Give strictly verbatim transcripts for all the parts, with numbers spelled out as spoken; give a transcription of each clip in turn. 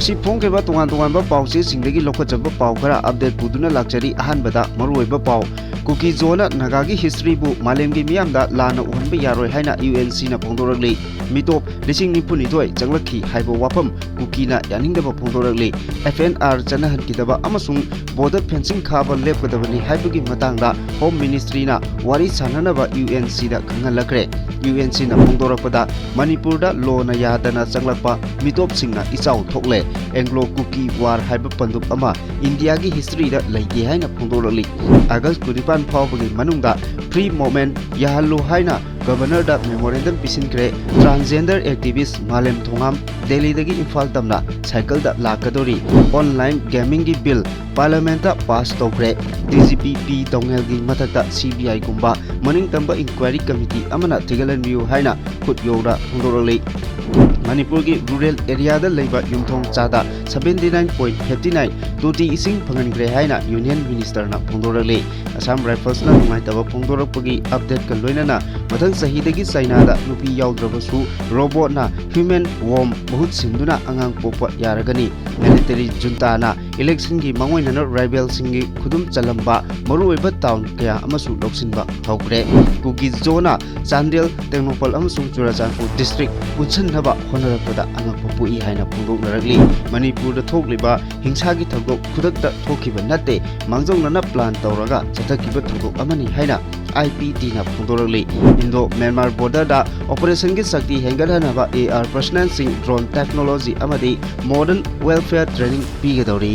ꯉꯁꯤ ꯐꯣꯡꯈꯤꯕ ꯇꯣꯉꯥꯟ ꯇꯣꯉꯥꯟꯕ ꯄꯥꯎꯆꯦꯁꯤꯡꯗꯒꯤ ꯂꯧꯈꯠꯆꯕ ꯄꯥꯎ ꯈꯔ ꯑꯞꯗꯦꯠ ꯄꯨꯗꯨꯅ ꯂꯥꯛꯆꯔꯤ꯫ ꯑꯍꯥꯟꯕꯗ ꯃꯔꯨꯑꯣꯏꯕ ꯄꯥꯎ, ꯀꯨꯀꯤ ꯖꯣꯅ ꯅꯥꯒꯥꯒꯤ ꯍꯤꯁꯇ꯭ꯔꯤꯕꯨ ꯃꯥꯂꯦꯝꯒꯤ ꯃꯤꯌꯥꯝꯗ ꯂꯥꯟꯅ ꯎꯍꯟꯕ ꯌꯥꯔꯣꯏ ꯍꯥꯏꯅ ꯌꯨ ꯑꯦꯟ ꯁꯤꯅ ꯐꯣꯡꯗꯣꯔꯛꯂꯤ꯫ ꯃꯤꯇꯣꯞ ꯂꯤꯁꯤꯡ ꯅꯤꯐꯨ ꯅꯤꯊꯣꯏ ꯆꯪꯂꯛꯈꯤ ꯍꯥꯏꯕ ꯋꯥꯐꯝ ꯀꯨꯀꯤꯅ ꯌꯥꯅꯤꯡꯗꯕ ꯐꯣꯡꯗꯣꯔꯛꯂꯤ꯫ ꯑꯦꯐ ꯑꯦꯟ ꯑꯥꯔ ꯆꯠꯅꯍꯟꯈꯤꯗꯕ ꯑꯃꯁꯨꯡ ꯕꯣꯔꯗꯔ ꯐꯦꯟꯁꯤꯡ ꯈꯥꯕ ꯂꯦꯞꯀꯗꯕꯅꯤ ꯍꯥꯏꯕꯒꯤ ꯃꯇꯥꯡꯗ ꯍꯣꯝ ꯃꯤꯅꯤꯁꯇ꯭ꯔꯤꯅ ꯋꯥꯔꯤ ꯁꯥꯟꯅꯅꯕ ꯌꯨ ꯑꯦꯟ ꯁꯤꯗ ꯈꯪꯍꯜꯂꯛꯈ꯭ꯔꯦ꯫ ꯌꯨ ꯑꯦꯟ ꯁꯤꯅ ꯐꯣꯡꯗꯣꯔꯛꯄꯗ, ꯃꯅꯤꯄꯨꯔꯗ ꯂꯣꯅ ꯌꯥꯗꯅ ꯆꯪꯂꯛꯄ ꯃꯤꯇꯣꯞꯁꯤꯡꯅ ꯏꯆꯥꯎ ꯊꯣꯛꯂꯦ꯫ ꯑꯦꯡꯒ꯭ꯂꯣ ꯀꯨꯀꯤ ꯋꯥꯔ ꯍꯥꯏꯕ ꯄꯟꯗꯨꯞ ꯑꯃ ꯏꯟꯗꯤꯌꯥꯒꯤ ꯍꯤꯁꯇ꯭ꯔꯤꯗ ꯂꯩꯇꯦ ꯍꯥꯏꯅ ꯐꯣꯡꯗꯣꯔꯛꯂꯤ꯫ ꯑꯥꯒꯁ ꯀꯨꯟꯅꯤꯄꯥꯟ ꯐꯥꯎꯕꯒꯤ ꯃꯅꯨꯡꯗ ꯐ꯭ꯔꯤ ꯃꯣꯚꯃꯦꯟꯠ ꯌꯥꯍꯜꯂꯨ ꯍꯥꯏꯅ ꯒꯕꯔꯅꯔꯗ ꯃꯦꯃꯣꯔꯦꯟꯗꯝ ꯄꯤꯁꯤꯟꯈ꯭ꯔꯦ꯫ ꯇ꯭ꯔꯥꯟꯁꯖꯦꯟꯗꯔ ꯑꯦꯛꯇꯤꯚꯤꯁ꯭ꯠ ꯃꯥꯂꯦꯝ ꯊꯣꯉꯥꯝ ꯗꯦꯜꯂꯤꯗꯒꯤ ꯏꯝꯐꯥꯜ ꯇꯝꯅ ꯁꯥꯏꯀꯜꯗ ꯂꯥꯛꯀꯗꯧꯔꯤ꯫ ꯑꯣꯟꯂꯥꯏꯟ ꯒꯦꯃꯤꯡꯒꯤ ꯕꯤꯜ ꯄꯥꯔꯂꯤꯌꯥꯃꯦꯟꯠꯇ ꯄꯥꯁ ꯇꯧꯈ꯭ꯔꯦ꯫ ꯗꯤ ꯖꯤ ꯄꯤ ꯄꯤ ꯗꯣꯉꯦꯜꯒꯤ ꯃꯊꯛꯇ ꯁꯤ ꯕꯤ ꯑꯥꯏꯒꯨꯝꯕ ꯃꯅꯤꯡ ꯇꯝꯕ ꯏꯟꯀ꯭ꯋꯥꯏꯔꯤ ꯀꯃꯤꯇꯤ ꯑꯃꯅ ꯊꯤꯒꯠꯍꯟꯕꯤꯌꯨ ꯍꯥꯏꯅ ꯈꯨꯠ ꯌꯧꯅ ꯐꯣꯡꯗꯣꯔꯛꯂꯤ꯫ ꯃꯅꯤꯄꯨꯔꯒꯤ ꯔꯨꯔꯦꯜ ꯑꯦꯔꯤꯌꯥꯗ ꯂꯩꯕ ꯌꯨꯝꯊꯣꯡ ꯆꯥꯗ seventy nine point fifty nine ꯇꯣꯇꯤ ꯏꯁꯤꯡ ꯐꯪꯍꯟꯈ꯭ꯔꯦ ꯍꯥꯏꯅ ꯌꯨꯅꯤꯌꯟ ꯃꯤꯅꯤꯁꯇꯔꯅ ꯐꯣꯡꯗꯣꯔꯛꯂꯤ꯫ ꯑꯁꯥꯝ ꯔꯥꯏꯐꯜꯁꯅ ꯅꯨꯡꯉꯥꯏꯇꯕ ꯐꯣꯡꯗꯣꯔꯛꯄꯒꯤ ꯑꯞꯗꯦꯠꯀ ꯂꯣꯏꯅꯅ ꯃꯊꯪ ꯆꯍꯤꯗꯒꯤ ꯆꯥꯏꯅꯥꯗ ꯅꯨꯄꯤ ꯌꯥꯎꯗ꯭ꯔꯕꯁꯨ ꯔꯣꯕꯣꯠꯅ ꯍ꯭ꯌꯨꯃꯦꯟ ꯋꯣꯝ ꯃꯍꯨꯠ ꯁꯤꯟꯗꯨꯅ ꯑꯉꯥꯡ ꯄꯣꯛꯄ ꯌꯥꯔꯒꯅꯤ꯫ ꯃꯤꯂꯤꯇꯔꯤ ꯖꯨꯟꯇꯥꯅ ꯏꯂꯦꯛꯁꯟꯒꯤ ꯃꯥꯡꯑꯣꯏꯅꯅ ꯔꯥꯏꯕꯦꯜꯁꯤꯡꯒꯤ ꯈꯨꯗꯨꯝ ꯆꯜꯂꯝꯕ ꯃꯔꯨꯑꯣꯏꯕ ꯇꯥꯎꯟ ꯀꯌꯥ ꯑꯃꯁꯨ ꯂꯧꯁꯤꯟꯕ ꯍꯧꯈ꯭ꯔꯦ꯫ ꯀꯨꯀꯤ ꯖꯣꯅ ꯆꯥꯟꯗꯦꯜ, ꯇꯦꯡꯅꯧꯄꯜ ꯑꯃꯁꯨꯡ ꯆꯨꯔꯆꯥꯟꯄꯨꯔ ꯗꯤꯁꯇ꯭ꯔꯤꯛ ꯄꯨꯟꯁꯤꯟꯅꯕ ꯍꯣꯠꯅꯔꯛꯄꯗ ꯑꯉꯛꯄ ꯄꯣꯛꯏ ꯍꯥꯏꯅ ꯐꯣꯡꯗꯣꯛꯅꯔꯛꯂꯤ꯫ ꯃꯅꯤꯄꯨꯔꯗ ꯊꯣꯛꯂꯤꯕ ꯍꯤꯡꯁꯥꯒꯤ ꯊꯧꯗꯣꯛ ꯈꯨꯗꯛꯇ ꯊꯣꯛꯈꯤꯕ ꯅꯠꯇꯦ, ꯃꯥꯡꯖꯧꯅꯅ ꯄ꯭ꯂꯥꯟ ꯇꯧꯔꯒ ꯆꯠꯊꯈꯤꯕ ꯊꯧꯗꯣꯛ ꯑꯃꯅꯤ ꯍꯥꯏꯅ ꯑꯥꯏ ꯄꯤ ꯇꯤꯅ ꯐꯣꯡꯗꯣꯔꯛꯂꯤ꯫ ꯏꯟꯗꯣ ꯃ꯭ꯌꯥꯟꯃꯥꯔ ꯕꯣꯔꯗꯔꯗ ꯑꯣꯄꯔꯦꯁꯟꯒꯤ ꯁꯛꯇꯤ ꯍꯦꯟꯒꯠꯍꯟꯅꯕ ꯑꯦ ꯑꯥꯔ ꯄꯔꯁꯅꯦꯜꯁꯤꯡ, ꯗ꯭ꯔꯣꯟ ꯇꯦꯛꯅꯣꯂꯣꯖꯤ ꯑꯃꯗꯤ ꯃꯣꯗꯔꯟ ꯋꯦꯜꯐꯤꯌꯔ ꯇ꯭ꯔꯦꯅꯤꯡ ꯄꯤꯒꯗꯧꯔꯤ꯫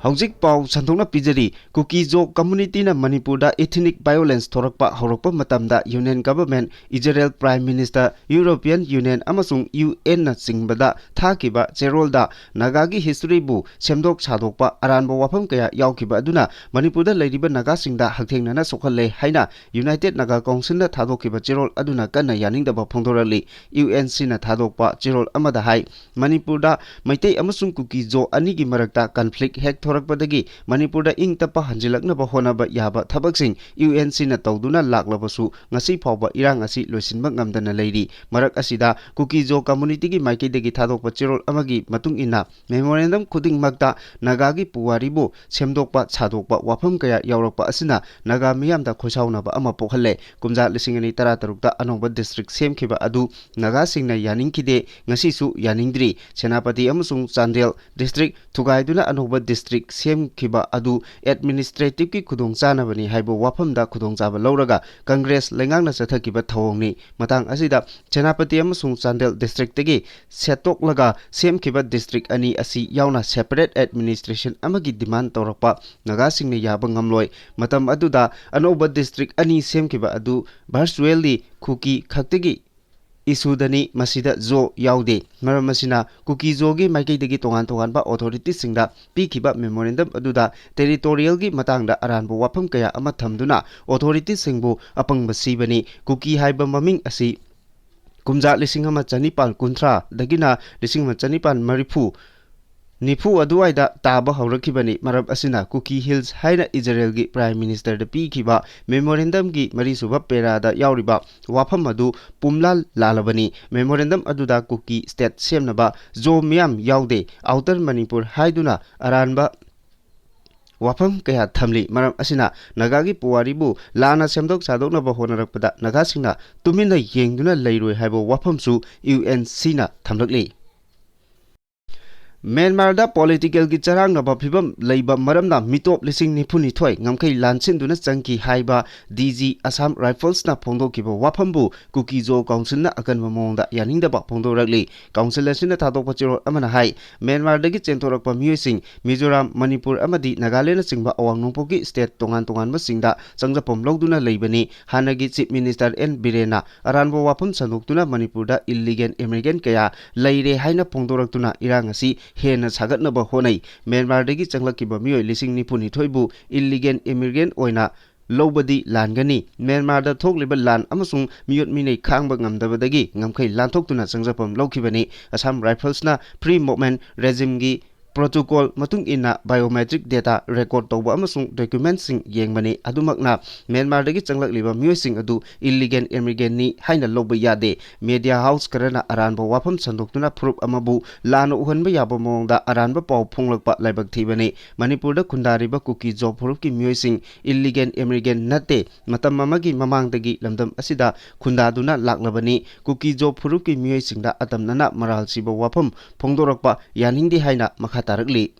ꯍꯧꯖꯤꯛ ꯄꯥꯎ ꯁꯟꯗꯣꯛꯅ ꯄꯤꯖꯔꯤ꯫ ꯀꯨꯀꯤ ꯖꯣ ꯀꯝꯃꯨꯅꯤꯇꯤꯅ ꯃꯅꯤꯄꯨꯔꯗ ꯏꯊꯤꯅꯤꯛ ꯚꯥꯏꯑꯣꯂꯦꯟꯁ ꯊꯣꯔꯛꯄ ꯍꯧꯔꯛꯄ ꯃꯇꯝꯗ union government, Israel prime minister, European union ꯑꯃꯁꯨꯡ ꯌꯨ ꯑꯦꯟꯅ ꯆꯤꯡꯕꯗ ꯊꯥꯈꯤꯕ ꯆꯦꯔꯣꯜꯗ ꯅꯥꯒꯥꯒꯤ ꯍꯤꯁꯇ꯭ꯔꯤꯕꯨ ꯁꯦꯝꯗꯣꯛ ꯁꯥꯗꯣꯛꯄ ꯑꯔꯥꯟꯕ ꯋꯥꯐꯝ ꯀꯌꯥ ꯌꯥꯎꯈꯤꯕ ꯑꯗꯨꯅ ꯃꯅꯤꯄꯨꯔꯗ ꯂꯩꯔꯤꯕ ꯅꯥꯒꯥꯁꯤꯡꯗ ꯍꯛꯊꯦꯡꯅꯅ ꯁꯣꯛꯍꯜꯂꯦ ꯍꯥꯏꯅ ꯌꯨꯅꯥꯏꯇꯦꯗ ꯅꯥꯒꯥ ꯀꯥꯎꯟꯁꯤꯜꯅ ꯊꯥꯗꯣꯛꯈꯤꯕ ꯆꯦꯔꯣꯜ ꯑꯗꯨꯅ ꯀꯟꯅ ꯌꯥꯅꯤꯡꯗꯕ ꯐꯣꯡꯗꯣꯔꯛꯂꯤ꯫ ꯌꯨ ꯑꯦꯟ ꯁꯤꯅ ꯊꯥꯗꯣꯛꯄ ꯆꯦꯔꯣꯜ ꯑꯃꯗ ꯍꯥꯏ, ꯃꯅꯤꯄꯨꯔꯗ ꯃꯩꯇꯩ ꯑꯃꯁꯨꯡ ꯀꯨꯀꯤ ꯖꯣ ꯑꯅꯤꯒꯤ ꯃꯔꯛꯇ ꯀꯟꯐ꯭ꯂꯤꯛ ꯍꯦꯛ ꯇꯧꯔꯛꯄꯗꯒꯤ ꯃꯅꯤꯄꯨꯔꯗ ꯏꯪ ꯇꯞꯄ ꯍꯟꯖꯤꯜꯂꯛꯅꯕ ꯍꯣꯠꯅꯕ ꯌꯥꯕ ꯊꯕꯛꯁꯤꯡ ꯌꯨ ꯑꯦꯟ ꯁꯤꯅ ꯇꯧꯗꯨꯅ ꯂꯥꯛꯂꯕꯁꯨ ꯉꯁꯤ ꯐꯥꯎꯕ ꯏꯔꯥꯡ ꯑꯁꯤ ꯂꯣꯏꯁꯤꯟꯕ ꯉꯝꯗꯅ ꯂꯩꯔꯤ꯫ ꯃꯔꯛ ꯑꯁꯤꯗ ꯀꯨꯀꯤ-ꯖꯣ ꯀꯝꯃꯨꯅꯤꯇꯤꯒꯤ ꯃꯥꯏꯀꯩꯗꯒꯤ ꯊꯥꯗꯣꯛꯄ ꯆꯦꯔꯣꯜ ꯑꯃꯒꯤ ꯃꯇꯨꯡ ꯏꯟꯅ, ꯃꯦꯃꯣꯔꯦꯟꯗꯝ ꯈꯨꯗꯤꯡꯃꯛꯇ ꯅꯥꯒꯥꯒꯤ ꯄꯨꯋꯥꯔꯤꯕꯨ ꯁꯦꯝꯗꯣꯛꯄ ꯁꯥꯗꯣꯛꯄ ꯋꯥꯐꯝ ꯀꯌꯥ ꯌꯥꯎꯔꯛꯄ ꯑꯁꯤꯅ ꯅꯥꯒꯥ ꯃꯤꯌꯥꯝꯗ ꯈꯣꯏꯁꯥꯎꯅꯕ ꯑꯃ ꯄꯣꯛꯍꯜꯂꯦ꯫ ꯀꯨꯝꯖꯥ ꯂꯤꯁꯤꯡ ꯑꯅꯤ ꯇꯔꯥꯇꯔꯨꯛꯇ ꯑꯅꯧꯕ ꯗꯤꯁꯇ꯭ꯔꯤꯛ ꯁꯦꯝꯈꯤꯕ ꯑꯗꯨ ꯅꯥꯒꯥꯁꯤꯡꯅ ꯌꯥꯅꯤꯡꯈꯤꯗꯦ, ꯉꯁꯤꯁꯨ ꯌꯥꯅꯤꯡꯗ꯭ꯔꯤ꯫ ꯁꯦꯅꯥꯄꯇꯤ ꯑꯃꯁꯨꯡ ꯆꯥꯟꯗꯦꯜ ꯗꯤꯁꯇ꯭ꯔꯤꯛ ꯊꯨꯒꯥꯏꯗꯨꯅ ꯑꯅꯧꯕ ꯗꯤꯁꯇ꯭ꯔꯤꯛ ꯁꯦꯝꯈꯤꯕ ꯑꯗꯨ ꯑꯦꯗꯃꯤꯅꯤꯁꯇ꯭ꯔꯦꯇꯤꯚꯀꯤ ꯈꯨꯗꯣꯡꯆꯥꯅꯕꯅꯤ ꯍꯥꯏꯕ ꯋꯥꯐꯝꯗ ꯈꯨꯗꯣꯡꯆꯥꯕ ꯂꯧꯔꯒ ꯀꯪꯒ꯭ꯔꯦꯁ ꯂꯩꯉꯥꯛꯅ ꯆꯠꯊꯈꯤꯕ ꯊꯧꯑꯣꯡꯅꯤ꯫ ꯃꯇꯥꯡ ꯑꯁꯤꯗ ꯁꯦꯅꯥꯄꯇꯤ ꯑꯃꯁꯨꯡ ꯆꯥꯟꯗꯦꯜ ꯗꯤꯁꯇ꯭ꯔꯤꯛꯇꯒꯤ ꯁꯦꯠꯇꯣꯛꯂꯒ ꯁꯦꯝꯈꯤꯕ ꯗꯤꯁꯇ꯭ꯔꯤꯛ ꯑꯅꯤ ꯑꯁꯤ ꯌꯥꯎꯅ ꯁꯦꯄꯔꯦꯠ ꯑꯦꯗꯃꯤꯅꯤꯁꯇ꯭ꯔꯦꯁꯟ ꯑꯃꯒꯤ ꯗꯤꯃꯥꯟ ꯇꯧꯔꯛꯄ ꯅꯥꯒꯥꯁꯤꯡꯅ ꯌꯥꯕ ꯉꯝꯂꯣꯏ꯫ ꯃꯇꯝ ꯑꯗꯨꯗ ꯑꯅꯧꯕ ꯗꯤꯁꯇ꯭ꯔꯤꯛ ꯑꯅꯤ ꯁꯦꯝꯈꯤꯕ ꯑꯗꯨ ꯚꯔꯆꯨꯋꯦꯜꯂꯤ ꯀꯨꯀꯤ ꯈꯛꯇꯒꯤ ꯏꯁꯨꯗꯅꯤ, ꯃꯁꯤꯗ ꯖꯣ ꯌꯥꯎꯗꯦ꯫ ꯃꯔꯝ ꯑꯁꯤꯅ ꯀꯨꯀꯤ-ꯖꯣꯒꯤ ꯃꯥꯏꯀꯩꯗꯒꯤ ꯇꯣꯉꯥꯟ ꯇꯣꯉꯥꯟꯕ ꯑꯣꯊꯣꯔꯤꯇꯤꯁꯤꯡꯗ ꯄꯤꯈꯤꯕ ꯃꯦꯃꯣꯔꯦꯟꯗꯝ ꯑꯗꯨꯗ ꯇꯦꯔꯤꯇꯣꯔꯤꯌꯦꯜꯒꯤ ꯃꯇꯥꯡꯗ ꯑꯔꯥꯟꯕ ꯋꯥꯐꯝ ꯀꯌꯥ ꯑꯃ ꯊꯝꯗꯨꯅ ꯑꯣꯊꯣꯔꯤꯇꯤꯁꯤꯡꯕꯨ ꯑꯄꯪꯕ ꯁꯤꯕꯅꯤ꯫ ꯀꯨꯀꯤ ꯍꯥꯏꯕ ꯃꯃꯤꯡ ꯑꯁꯤ ꯀꯨꯝꯖꯥ ꯂꯤꯁꯤꯡ ꯑꯃ ꯆꯅꯤꯄꯥꯟ ꯀꯨꯟꯊ꯭ꯔꯥꯗꯒꯤꯅ ꯂꯤꯁꯤꯡ ꯑꯃ ꯆꯅꯤꯄꯥꯟ ꯃꯔꯤꯐꯨ, ꯅꯤꯐꯨ ꯑꯗꯨꯋꯥꯏꯗ ꯇꯥꯕ ꯍꯧꯔꯛꯈꯤꯕꯅꯤ꯫ ꯃꯔꯝ ꯑꯁꯤꯅ ꯀꯨꯀꯤ ꯍꯤꯜꯁ ꯍꯥꯏꯅ ꯏꯖꯔꯦꯜꯒꯤ ꯄ꯭ꯔꯥꯏꯝ ꯃꯤꯅꯤꯁꯇꯔꯗ ꯄꯤꯈꯤꯕ ꯃꯦꯃꯣꯔꯦꯟꯗꯝꯒꯤ ꯃꯔꯤꯁꯨꯕ ꯄꯦꯔꯥꯗ ꯌꯥꯎꯔꯤꯕ ꯋꯥꯐꯝ ꯑꯗꯨ ꯄꯨꯝꯂꯥꯜ ꯂꯥꯜꯂꯕꯅꯤ꯫ ꯃꯦꯃꯣꯔꯦꯟꯗꯝ ꯑꯗꯨꯗ ꯀꯨꯀꯤ ꯁ꯭ꯇꯦꯠ ꯁꯦꯝꯅꯕ ꯖꯣ ꯃꯤꯌꯥꯝ ꯌꯥꯎꯗꯦ, ꯑꯥꯎꯇꯔ ꯃꯅꯤꯄꯨꯔ ꯍꯥꯏꯗꯨꯅ ꯑꯔꯥꯟꯕ ꯋꯥꯐꯝ ꯀꯌꯥ ꯊꯝꯂꯤ꯫ ꯃꯔꯝ ꯑꯁꯤꯅ ꯅꯥꯒꯥꯒꯤ ꯄꯨꯋꯥꯔꯤꯕꯨ ꯂꯥꯟꯅ ꯁꯦꯝꯗꯣꯛ ꯁꯥꯗꯣꯛꯅꯕ ꯍꯣꯠꯅꯔꯛꯄꯗ ꯅꯥꯒꯥꯁꯤꯡꯅ ꯇꯨꯃꯤꯟꯅ ꯌꯦꯡꯗꯨꯅ ꯂꯩꯔꯣꯏ ꯍꯥꯏꯕ ꯋꯥꯐꯝꯁꯨ ꯌꯨ ꯑꯦꯟ ꯁꯤꯅ ꯊꯝꯂꯛꯂꯤ꯫ ꯃ꯭ꯌꯥꯟꯃꯥꯔꯗ ꯄꯣꯂꯤꯇꯤꯀꯦꯜꯒꯤ ꯆꯔꯥꯡꯅꯕ ꯐꯤꯕꯝ ꯂꯩꯕ ꯃꯔꯝꯅ ꯃꯤꯇꯣꯞ ꯂꯤꯁꯤꯡ ꯅꯤꯐꯨ ꯅꯤꯊꯣꯏ ꯉꯝꯈꯩ ꯂꯥꯟꯁꯤꯟꯗꯨꯅ ꯆꯪꯈꯤ ꯍꯥꯏꯕ ꯗꯤ ꯖꯤ ꯑꯁꯥꯝ ꯔꯥꯏꯐꯜꯁꯅ ꯐꯣꯡꯗꯣꯛꯈꯤꯕ ꯋꯥꯐꯝꯕꯨ ꯀꯨꯀꯤ-ꯖꯣ ꯀꯥꯎꯟꯁꯤꯜꯅ ꯑꯀꯟꯕ ꯃꯑꯣꯡꯗ ꯌꯥꯅꯤꯡꯗꯕ ꯐꯣꯡꯗꯣꯔꯛꯂꯤ꯫ ꯀꯥꯎꯟꯁꯤꯜ ꯑꯁꯤꯅ ꯊꯥꯗꯣꯛꯄ ꯆꯦꯔꯣꯜ ꯑꯃꯅ ꯍꯥꯏ, ꯃ꯭ꯌꯥꯟꯃꯥꯔꯗꯒꯤ ꯆꯦꯟꯊꯣꯔꯛꯄ ꯃꯤꯑꯣꯏꯁꯤꯡ ꯃꯤꯖꯣꯔꯥꯝ, ꯃꯅꯤꯄꯨꯔ ꯑꯃꯗꯤ ꯅꯥꯒꯥꯂꯦꯟꯅꯆꯤꯡꯕ ꯑꯋꯥꯡ ꯅꯣꯡꯄꯣꯛꯀꯤ ꯁ꯭ꯇꯦꯠ ꯇꯣꯉꯥꯟ ꯇꯣꯉꯥꯟꯕꯁꯤꯡꯗ ꯆꯪꯖꯐꯝ ꯂꯧꯗꯨꯅ ꯂꯩꯕꯅꯤ꯫ ꯍꯥꯟꯅꯒꯤ ꯆꯤꯐ ꯃꯤꯅꯤꯁꯇꯔ ꯑꯦꯟ ꯕꯤꯔꯦꯟꯅ ꯑꯔꯥꯟꯕ ꯋꯥꯐꯝ ꯁꯟꯗꯣꯛꯇꯨꯅ ꯃꯅꯤꯄꯨꯔꯗ ꯏꯜꯂꯤꯒꯦꯜ ꯏꯃꯤꯒ꯭ꯔꯦꯟ ꯀꯌꯥ ꯂꯩꯔꯦ ꯍꯥꯏꯅ ꯐꯣꯡꯗꯣꯔꯛꯇꯨꯅ ꯏꯔꯥꯡ ꯑꯁꯤ ꯍꯦꯟꯅ ꯁꯥꯒꯠꯅꯕ ꯍꯣꯠꯅꯩ꯫ ꯃ꯭ꯌꯥꯟꯃꯥꯔꯗꯒꯤ ꯆꯪꯂꯛꯈꯤꯕ ꯃꯤꯑꯣꯏ ꯂꯤꯁꯤꯡ ꯅꯤꯐꯨ ꯅꯤꯊꯣꯏꯕꯨ ꯏꯜꯂꯤꯒꯦꯜ ꯏꯃꯤꯒ꯭ꯔꯦꯟ ꯑꯣꯏꯅ ꯂꯧꯕꯗꯤ ꯂꯥꯟꯒꯅꯤ꯫ ꯃ꯭ꯌꯥꯟꯃꯥꯔꯗ ꯊꯣꯛꯂꯤꯕ ꯂꯥꯟ ꯑꯃꯁꯨꯡ ꯃꯤꯑꯣꯠ ꯃꯤꯅꯩ ꯈꯥꯡꯕ ꯉꯝꯗꯕꯗꯒꯤ ꯉꯝꯈꯩ ꯂꯥꯟꯊꯣꯛꯇꯨꯅ ꯆꯪꯖꯐꯝ ꯂꯧꯈꯤꯕꯅꯤ꯫ ꯑꯁꯥꯝ ꯔꯥꯏꯐꯜꯁꯅ ꯐ꯭ꯔꯤ ꯃꯨꯚꯃꯦꯟꯠ ꯔꯦꯖꯤꯝꯒꯤ protocol ꯃꯇꯨꯡ ꯏꯟꯅ biometric data record ꯇꯧꯕ ꯑꯃꯁꯨꯡ documentꯁꯤꯡ ꯌꯦꯡꯕꯅꯤ꯫ ꯑꯗꯨꯃꯛꯅ ꯃ꯭ꯌꯥꯟꯃꯥꯔꯗꯒꯤ ꯆꯪꯂꯛꯂꯤꯕ ꯃꯤꯑꯣꯏꯁꯤꯡ ꯑꯗꯨ illegal immigrantꯅꯤ ꯍꯥꯏꯅ ꯂꯧꯕ ꯌꯥꯗꯦ꯫ Media house ꯈꯔꯅ ꯑꯔꯥꯟꯕ ꯋꯥꯐꯝ ꯁꯟꯗꯣꯛꯇꯨꯅ ꯐꯨꯔꯨꯞ ꯑꯃꯕꯨ ꯂꯥꯟꯅ ꯎꯍꯟꯕ ꯌꯥꯕ ꯃꯑꯣꯡꯗ ꯑꯔꯥꯟꯕ ꯄꯥꯎ ꯐꯣꯡꯂꯛꯄ ꯂꯥꯏꯕꯛ ꯊꯤꯕꯅꯤ꯫ ꯃꯅꯤꯄꯨꯔꯗ ꯈꯨꯟꯗꯥꯔꯤꯕ ꯀꯨꯀꯤ ꯖꯣ ꯐꯨꯔꯨꯞꯀꯤ ꯃꯤꯑꯣꯏꯁꯤꯡ illegal immigrant ꯅꯠꯇꯦ꯫ ꯃꯇꯝ ꯑꯃꯒꯤ ꯃꯃꯥꯡꯗꯒꯤ ꯂꯝꯗꯝ ꯑꯁꯤꯗ ꯈꯨꯟꯗꯥꯗꯨꯅ ꯂꯥꯛꯂꯕꯅꯤ꯫ ꯀꯨꯀꯤ ꯖꯣ ꯐꯨꯔꯨꯞꯀꯤ ꯃꯤꯑꯣꯏꯁꯤꯡꯗ ꯑꯇꯝꯅꯅ ꯃꯔꯥꯜ ꯁꯤꯕ ꯋꯥꯐꯝ ꯐꯣꯡꯗꯣꯔꯛꯄ ꯌꯥꯅꯤꯡꯗꯦ ꯍꯥꯏꯅ ꯃꯈꯥ ꯇꯥꯔꯛꯂꯤ꯫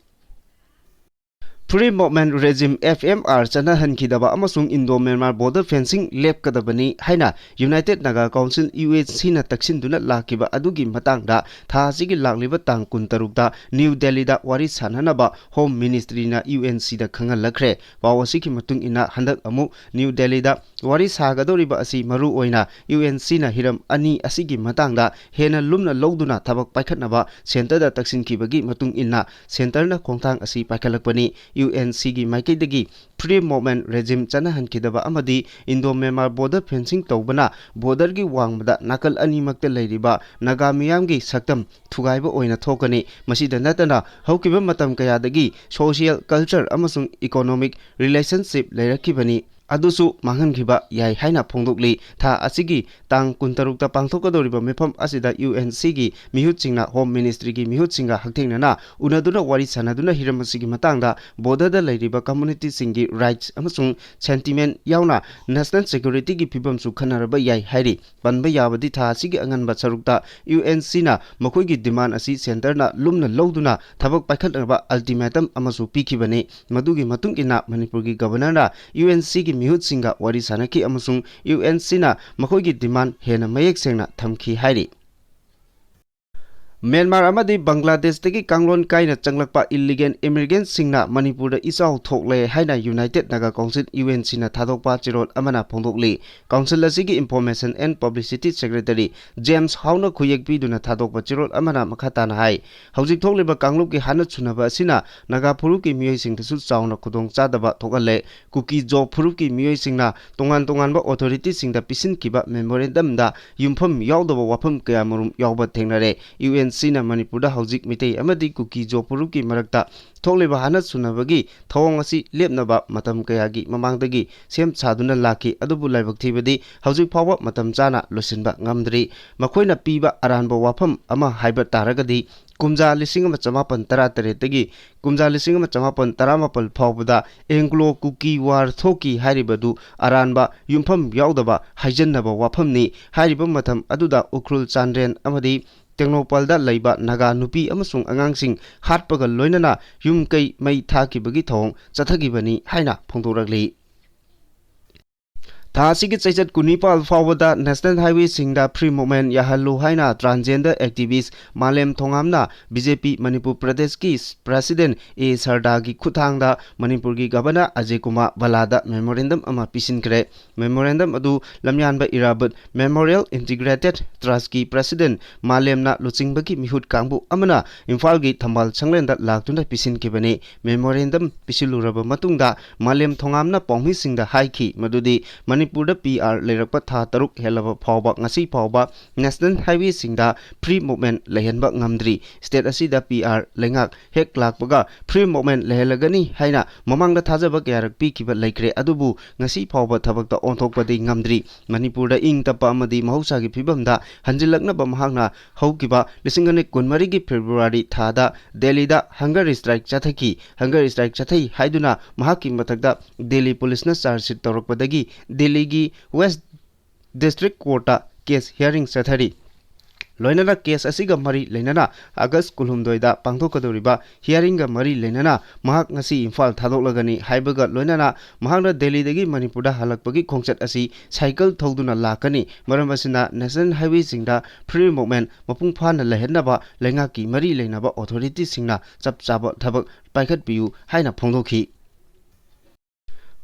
Free Movement Regime, F M R, ꯆꯠꯅꯍꯟꯈꯤꯗꯕ ꯑꯃꯁꯨꯡ Indo Myanmar border fencing ꯂꯦꯞꯀꯗꯕꯅꯤ ꯍꯥꯏꯅ United Naga Council, U N C ꯅ ꯇꯛꯁꯤꯟꯗꯨꯅ ꯂꯥꯛꯈꯤꯕ ꯑꯗꯨꯒꯤ ꯃꯇꯥꯡꯗ ꯊꯥ ꯑꯁꯤꯒꯤ ꯂꯥꯛꯂꯤꯕ ꯇꯥꯡ ꯀꯨꯟꯇꯔꯨꯛꯇ ꯅ꯭ꯌꯨ ꯗꯦꯜꯂꯤꯗ ꯋꯥꯔꯤ ꯁꯥꯅꯅꯕ Home Ministry ꯅ U N C ꯗ ꯈꯪꯍꯜꯂꯛꯈ꯭ꯔꯦ꯫ ꯄꯥꯎ ꯑꯁꯤꯒꯤ ꯃꯇꯨꯡ ꯏꯟꯅ ꯍꯟꯗꯛ ꯑꯃꯨꯛ ꯅ꯭ꯌꯨ ꯗꯦꯜꯂꯤꯗ ꯋꯥꯔꯤ ꯁꯥꯒꯗꯧꯔꯤꯕ ꯑꯁꯤ ꯃꯔꯨ ꯑꯣꯏꯅ U N C ꯅ ꯍꯤꯔꯝ ꯑꯅꯤ ꯑꯁꯤꯒꯤ ꯃꯇꯥꯡꯗ ꯍꯦꯟꯅ ꯂꯨꯝꯅ ꯂꯧꯗꯨꯅ ꯊꯕꯛ ꯄꯥꯏꯈꯠꯅꯕ centre ꯗ ꯇꯛꯁꯤꯟꯈꯤꯕꯒꯤ ꯃꯇꯨꯡ ꯏꯟꯅ centre ꯅ ꯈꯣꯡꯊꯥꯡ ꯑꯁꯤ ꯄꯥꯏꯈꯠꯂꯛꯄꯅꯤ꯫ U N C ꯒꯤ ꯃꯥꯏꯀꯩꯗꯒꯤ Free Movement Regime ꯆꯠꯅꯍꯟꯈꯤꯗꯕ ꯑꯃꯗꯤ Indo Myanmar border fencing ꯇꯧꯕꯅ border ꯒꯤ ꯋꯥꯡꯃꯗ ꯅꯥꯀꯜ ꯑꯅꯤꯃꯛꯇ ꯂꯩꯔꯤꯕ ꯅꯥꯒꯥ ꯃꯤꯌꯥꯝꯒꯤ ꯁꯛꯇꯝ ꯊꯨꯒꯥꯏꯕ ꯑꯣꯏꯅ ꯊꯣꯛꯀꯅꯤ꯫ ꯃꯁꯤꯗ ꯅꯠꯇꯅ ꯍꯧꯈꯤꯕ ꯃꯇꯝ ꯀꯌꯥꯗꯒꯤ social, culture ꯑꯃꯁꯨꯡ economic relationship ꯂꯩꯔꯛꯈꯤꯕꯅꯤ꯫ ꯑꯗꯨꯁꯨ ꯃꯥꯡꯍꯟꯈꯤꯕ ꯌꯥꯏ ꯍꯥꯏꯅ ꯐꯣꯡꯗꯣꯛꯂꯤ꯫ ꯊꯥ ꯑꯁꯤꯒꯤ ꯇꯥꯡ ꯀꯨꯟꯇꯔꯨꯛꯇ ꯄꯥꯡꯊꯣꯛꯀꯗꯧꯔꯤꯕ ꯃꯤꯐꯝ ꯑꯁꯤꯗ U N C ꯒꯤ ꯃꯤꯍꯨꯠꯁꯤꯡꯅ Home Ministry ꯒꯤ ꯃꯤꯍꯨꯠꯁꯤꯡꯒ ꯍꯛꯊꯦꯡꯅꯅ ꯎꯅꯗꯨꯅ ꯋꯥꯔꯤ ꯁꯥꯅꯗꯨꯅ ꯍꯤꯔꯝ ꯑꯁꯤꯒꯤ ꯃꯇꯥꯡꯗ border ꯗ ꯂꯩꯔꯤꯕ community ꯁꯤꯡꯒꯤ rights ꯑꯃꯁꯨꯡ sentiment ꯌꯥꯎꯅ national security ꯒꯤ ꯐꯤꯕꯝꯁꯨ ꯈꯟꯅꯔꯕ ꯌꯥꯏ ꯍꯥꯏꯔꯤ꯫ ꯄꯟꯕ ꯌꯥꯕꯗꯤ ꯊꯥ ꯑꯁꯤꯒꯤ ꯑꯉꯟꯕ ꯁꯔꯨꯛꯇ U N C ꯅ ꯃꯈꯣꯏꯒꯤ demand ꯑꯁꯤ centre ꯅ ꯂꯨꯝꯅ ꯂꯧꯗꯨꯅ ꯊꯕꯛ ꯄꯥꯏꯈꯠꯅꯕ ultimatum ꯑꯃꯁꯨ ꯄꯤꯈꯤꯕꯅꯤ꯫ ꯃꯗꯨꯒꯤ ꯃꯇꯨꯡ ꯏꯟꯅ ꯃꯅꯤꯄꯨꯔꯒꯤ Governor ꯅ U N C ꯒꯤ ꯃꯤꯍꯨꯠꯁꯤꯡꯒ ꯋꯥꯔꯤ ꯁꯥꯅꯈꯤ ꯑꯃꯁꯨꯡ U N C ꯅ ꯃꯈꯣꯏꯒꯤ demand ꯍꯦꯟꯅ ꯃꯌꯦꯛ ꯁꯦꯡꯅ ꯊꯝꯈꯤ ꯍꯥꯏꯔꯤ꯫ ꯃ꯭ꯌꯥꯟꯃꯥꯔ ꯑꯃꯗꯤ ꯕꯪꯒ꯭ꯂꯥꯗꯦꯁꯇꯒꯤ ꯀꯥꯡꯂꯣꯟ ꯀꯥꯏꯅ ꯆꯪꯂꯛꯄ illegal immigrant ꯁꯤꯡꯅ ꯃꯅꯤꯄꯨꯔꯗ ꯏꯆꯥꯎ ꯊꯣꯛꯂꯦ ꯍꯥꯏꯅ United Naga Council, U N C ꯅ ꯊꯥꯗꯣꯛꯄ ꯆꯦꯔꯣꯜ ꯑꯃꯅ ꯐꯣꯡꯗꯣꯛꯂꯤ꯫ Council ꯑꯁꯤꯒꯤ Information and Publicity Secretary James Hau ꯅ ꯈꯨꯌꯦꯛ ꯄꯤꯗꯨꯅ ꯊꯥꯗꯣꯛꯄ ꯆꯦꯔꯣꯜ ꯑꯃꯅ ꯃꯈꯥ ꯇꯥꯅ ꯍꯥꯏ, ꯍꯧꯖꯤꯛ ꯊꯣꯛꯂꯤꯕ ꯀꯥꯡꯂꯨꯞꯀꯤ ꯍꯥꯠꯅ ꯁꯨꯅꯕ ꯑꯁꯤꯅ ꯅꯥꯒꯥ ꯐꯨꯔꯨꯞꯀꯤ ꯃꯤꯑꯣꯏꯁꯤꯡꯗꯁꯨ ꯆꯥꯎꯅ ꯈꯨꯗꯣꯡꯆꯥꯗꯕ ꯊꯣꯛꯍꯜꯂꯦ꯫ ꯀꯨꯀꯤ ꯖꯣ ꯐꯨꯔꯨꯞꯀꯤ ꯃꯤꯑꯣꯏꯁꯤꯡꯅ ꯇꯣꯉꯥꯟ ꯇꯣꯉꯥꯟꯕ authority ꯁꯤꯡꯗ ꯄꯤꯁꯤꯟꯈꯤꯕ memorandum ꯗ ꯌꯨꯝꯐꯝ ꯌꯥꯎꯗꯕ ꯋꯥꯐꯝ ꯀꯌꯥꯃꯔꯨꯝ ꯌꯥꯎꯕ ꯊꯦꯡꯅꯔꯦ꯫ U N ꯑꯁꯤꯅ ꯃꯅꯤꯄꯨꯔꯗ ꯍꯧꯖꯤꯛ ꯃꯤꯇꯩ ꯑꯃꯗꯤ ꯀꯨꯀꯤ ꯖꯣ ꯐꯨꯔꯨꯞꯀꯤ ꯃꯔꯛꯇ ꯊꯣꯛꯂꯤꯕ ꯍꯥꯠꯅ ꯁꯨꯅꯕꯒꯤ ꯊꯧꯑꯣꯡ ꯑꯁꯤ ꯂꯦꯞꯅꯕ ꯃꯇꯝ ꯀꯌꯥꯒꯤ ꯃꯃꯥꯡꯗꯒꯤ ꯁꯦꯝ ꯁꯥꯗꯨꯅ ꯂꯥꯛꯈꯤ꯫ ꯑꯗꯨꯕꯨ ꯂꯥꯏꯕꯛ ꯊꯤꯕꯗꯤ ꯍꯧꯖꯤꯛ ꯐꯥꯎꯕ ꯃꯇꯝ ꯆꯥꯅ ꯂꯣꯏꯁꯤꯟꯕ ꯉꯝꯗ꯭ꯔꯤ꯫ ꯃꯈꯣꯏꯅ ꯄꯤꯕ ꯑꯔꯥꯟꯕ ꯋꯥꯐꯝ ꯑꯃ ꯍꯥꯏꯕ ꯇꯥꯔꯒꯗꯤ, ꯀꯨꯝꯖꯥ ꯂꯤꯁꯤꯡ ꯑꯃ ꯆꯃꯥꯄꯟ ꯇꯔꯥ ꯇꯔꯦꯠꯇꯒꯤ ꯀꯨꯝꯖꯥ ꯂꯤꯁꯤꯡ ꯑꯃ ꯆꯃꯥꯄꯟ ꯇꯔꯥꯃꯥꯄꯜ ꯐꯥꯎꯕꯗ ꯑꯦꯡꯒ꯭ꯂꯣ ꯀꯨꯀꯤ ꯋꯥꯔ ꯊꯣꯛꯈꯤ ꯍꯥꯏꯔꯤꯕꯗꯨ ꯑꯔꯥꯟꯕ, ꯌꯨꯝꯐꯝ ꯌꯥꯎꯗꯕ ꯍꯥꯏꯖꯟꯅꯕ ꯋꯥꯐꯝꯅꯤ꯫ ꯍꯥꯏꯔꯤꯕ ꯃꯇꯝ ꯑꯗꯨꯗ ꯎꯈ꯭ꯔꯨꯜ, ꯆꯥꯟꯗꯦꯜ ꯑꯃꯗꯤ ꯇꯦꯡꯅꯧꯄꯜꯗ ꯂꯩꯕ ꯅꯥꯒꯥ ꯅꯨꯄꯤ ꯑꯃꯁꯨꯡ ꯑꯉꯥꯡꯁꯤꯡ ꯍꯥꯠꯄꯒ ꯂꯣꯏꯅꯅ ꯌꯨꯝ ꯀꯩ ꯃꯩ ꯊꯥꯈꯤꯕꯒꯤ ꯊꯧꯑꯣꯡ ꯆꯠꯊꯈꯤꯕꯅꯤ ꯍꯥꯏꯅ ꯐꯣꯡꯗꯣꯔꯛꯂꯤ꯫ ꯊꯥ ꯑꯁꯤꯒꯤ ꯆꯩꯆꯠ ꯀꯨꯟꯅꯤꯄꯥꯜ ꯐꯥꯎꯕꯗ ꯅꯦꯁꯅꯦꯜ ꯍꯥꯏꯋꯦꯁꯤꯡꯗ ꯐ꯭ꯔꯤ ꯃꯨꯚꯃꯦꯟ ꯌꯥꯍꯜꯂꯨ ꯍꯥꯏꯅ ꯇ꯭ꯔꯥꯟꯁꯖꯦꯟꯗꯔ ꯑꯦꯛꯇꯤꯚꯤꯁ꯭ꯠ ꯃꯥꯂꯦꯝ ꯊꯣꯉꯥꯝꯅ ꯕꯤ ꯖꯦ ꯄꯤ ꯃꯅꯤꯄꯨꯔ ꯄ꯭ꯔꯗꯦꯁꯀꯤ ꯄ꯭ꯔꯦꯁꯤꯗꯦꯟꯠ ꯑꯦ ꯁꯔꯗꯥꯒꯤ ꯈꯨꯠꯊꯥꯡꯗ ꯃꯅꯤꯄꯨꯔꯒꯤ ꯒꯚꯔꯅꯔ ꯑꯖꯌ ꯀꯨꯃꯥꯔ ꯚꯜꯂꯥꯗ ꯃꯦꯃꯣꯔꯦꯟꯗꯝ ꯑꯃ ꯄꯤꯁꯤꯟꯈ꯭ꯔꯦ꯫ ꯃꯦꯃꯣꯔꯦꯟꯗꯝ ꯑꯗꯨ ꯂꯝꯌꯥꯟꯕ ꯏꯔꯥꯕꯠ ꯃꯦꯃꯣꯔꯤꯌꯦꯜ ꯏꯟꯇꯤꯒ꯭ꯔꯦꯇꯦꯗ ꯇ꯭ꯔꯁꯠꯀꯤ ꯄ꯭ꯔꯦꯁꯤꯗꯦꯟꯠ ꯃꯥꯂꯦꯝꯅ ꯂꯨꯆꯤꯡꯕꯒꯤ ꯃꯤꯍꯨꯠ ꯀꯥꯡꯕꯨ ꯑꯃꯅ ꯏꯝꯐꯥꯜꯒꯤ ꯊꯝꯕꯥꯜ ꯁꯪꯂꯦꯟꯗ ꯂꯥꯛꯇꯨꯅ ꯄꯤꯁꯤꯟꯈꯤꯕꯅꯤ꯫ ꯃꯦꯃꯣꯔꯦꯟꯗꯝ ꯄꯤꯁꯤꯜꯂꯨꯔꯕ ꯃꯇꯨꯡꯗ ꯃꯥꯂꯦꯝ ꯊꯣꯉꯥꯝꯅ ꯄꯥꯎꯃꯤꯁꯤꯡꯗ ꯍꯥꯏꯈꯤ ꯃꯗꯨꯗꯤ ꯃꯅꯤꯄꯨꯔꯗ ꯄꯤ ꯑꯥꯔ ꯂꯩꯔꯛꯄ ꯊꯥ ꯇꯔꯨꯛ ꯍꯦꯜꯂꯕ ꯐꯥꯎꯕ ꯉꯁꯤ ꯐꯥꯎꯕ ꯅꯦꯁꯅꯦꯜ ꯍꯥꯏꯋꯦꯁꯤꯡꯗ ꯐ꯭ꯔꯤ ꯃꯨꯚꯃꯦꯟ ꯂꯩꯍꯟꯕ ꯉꯝꯗ꯭ꯔꯤ꯫ ꯁ꯭ꯇꯦꯠ ꯑꯁꯤꯗ ꯄꯤ ꯑꯥꯔ ꯂꯩꯉꯥꯛ ꯍꯦꯛ ꯂꯥꯛꯄꯒ ꯐ꯭ꯔꯤ ꯃꯨꯚꯃꯦꯟ ꯂꯩꯍꯜꯂꯒꯅꯤ ꯍꯥꯏꯅ ꯃꯃꯥꯡꯗ ꯊꯥꯖꯕ ꯀꯌꯥꯔꯛ ꯄꯤꯈꯤꯕ ꯂꯩꯈ꯭ꯔꯦ, ꯑꯗꯨꯕꯨ ꯉꯁꯤ ꯐꯥꯎꯕ ꯊꯕꯛꯇ ꯑꯣꯟꯊꯣꯛꯄꯗꯤ ꯉꯝꯗ꯭ꯔꯤ꯫ ꯃꯅꯤꯄꯨꯔꯗ ꯏꯪ ꯇꯞꯄ ꯑꯃꯗꯤ ꯃꯍꯧꯁꯥꯒꯤ ꯐꯤꯕꯝꯗ ꯍꯟꯖꯤꯜꯂꯛꯅꯕ ꯃꯍꯥꯛꯅ ꯍꯧꯈꯤꯕ ꯂꯤꯁꯤꯡ ꯑꯅꯤ ꯀꯨꯟꯃꯔꯤꯒꯤ ꯐꯦꯕ꯭ꯔꯨꯋꯥꯔꯤ ꯊꯥꯗ ꯗꯦꯜꯂꯤꯗ ꯍꯪꯒꯔ ꯁ꯭ꯇ꯭ꯔꯥꯏꯛ ꯆꯠꯊꯈꯤ꯫ ꯍꯪꯒꯔ ꯁ꯭ꯇ꯭ꯔꯥꯏꯛ ꯆꯠꯊꯩ ꯍꯥꯏꯗꯨꯅ ꯃꯍꯥꯛꯀꯤ ꯃꯊꯛꯇ ꯗꯦꯜꯂꯤ ꯄꯨꯂꯤꯁꯅ ꯆꯥꯔꯖ ꯁꯤꯠ ꯇꯧꯔꯛꯄꯗꯒꯤ ꯗꯦꯜꯂꯤꯒꯤ ꯋꯦꯁ꯭ꯠ ꯗꯤꯁꯇ꯭ꯔꯤꯛ ꯀꯣꯔꯠꯇ ꯀꯦꯁ ꯍꯤꯌꯥꯔꯤꯡ ꯆꯠꯊꯔꯤ꯫ ꯂꯣꯏꯅꯅ ꯀꯦꯁ ꯑꯁꯤꯒ ꯃꯔꯤ ꯂꯩꯅꯅ ꯑꯥꯒꯁ꯭ꯠ ꯀꯨꯟꯍꯨꯝꯗꯣꯏꯗ ꯄꯥꯡꯊꯣꯛꯀꯗꯧꯔꯤꯕ ꯍꯤꯌꯥꯔꯤꯡꯒ ꯃꯔꯤ ꯂꯩꯅꯅ ꯃꯍꯥꯛ ꯉꯁꯤ ꯏꯝꯐꯥꯜ ꯊꯥꯗꯣꯛꯂꯒꯅꯤ ꯍꯥꯏꯕꯒ ꯂꯣꯏꯅꯅ ꯃꯍꯥꯛꯅ ꯗꯦꯜꯂꯤꯗꯒꯤ ꯃꯅꯤꯄꯨꯔꯗ ꯍꯜꯂꯛꯄꯒꯤ ꯈꯣꯡꯆꯠ ꯑꯁꯤ ꯁꯥꯏꯀꯜ ꯊꯧꯗꯨꯅ ꯂꯥꯛꯀꯅꯤ꯫ ꯃꯔꯝ ꯑꯁꯤꯅ ꯅꯦꯁꯅꯦꯜ ꯍꯥꯏꯋꯦꯁꯤꯡꯗ ꯐ꯭ꯔꯤ ꯃꯨꯚꯃꯦꯟ ꯃꯄꯨꯡ ꯐꯥꯅ ꯂꯩꯍꯟꯅꯕ ꯂꯩꯉꯥꯛꯀꯤ ꯃꯔꯤ ꯂꯩꯅꯕ ꯑꯣꯊꯣꯔꯤꯇꯤꯁꯤꯡꯅ ꯆꯞ ꯆꯥꯕ ꯊꯕꯛ ꯄꯥꯏꯈꯠꯄꯤꯌꯨ ꯍꯥꯏꯅ ꯐꯣꯡꯗꯣꯛꯈꯤ꯫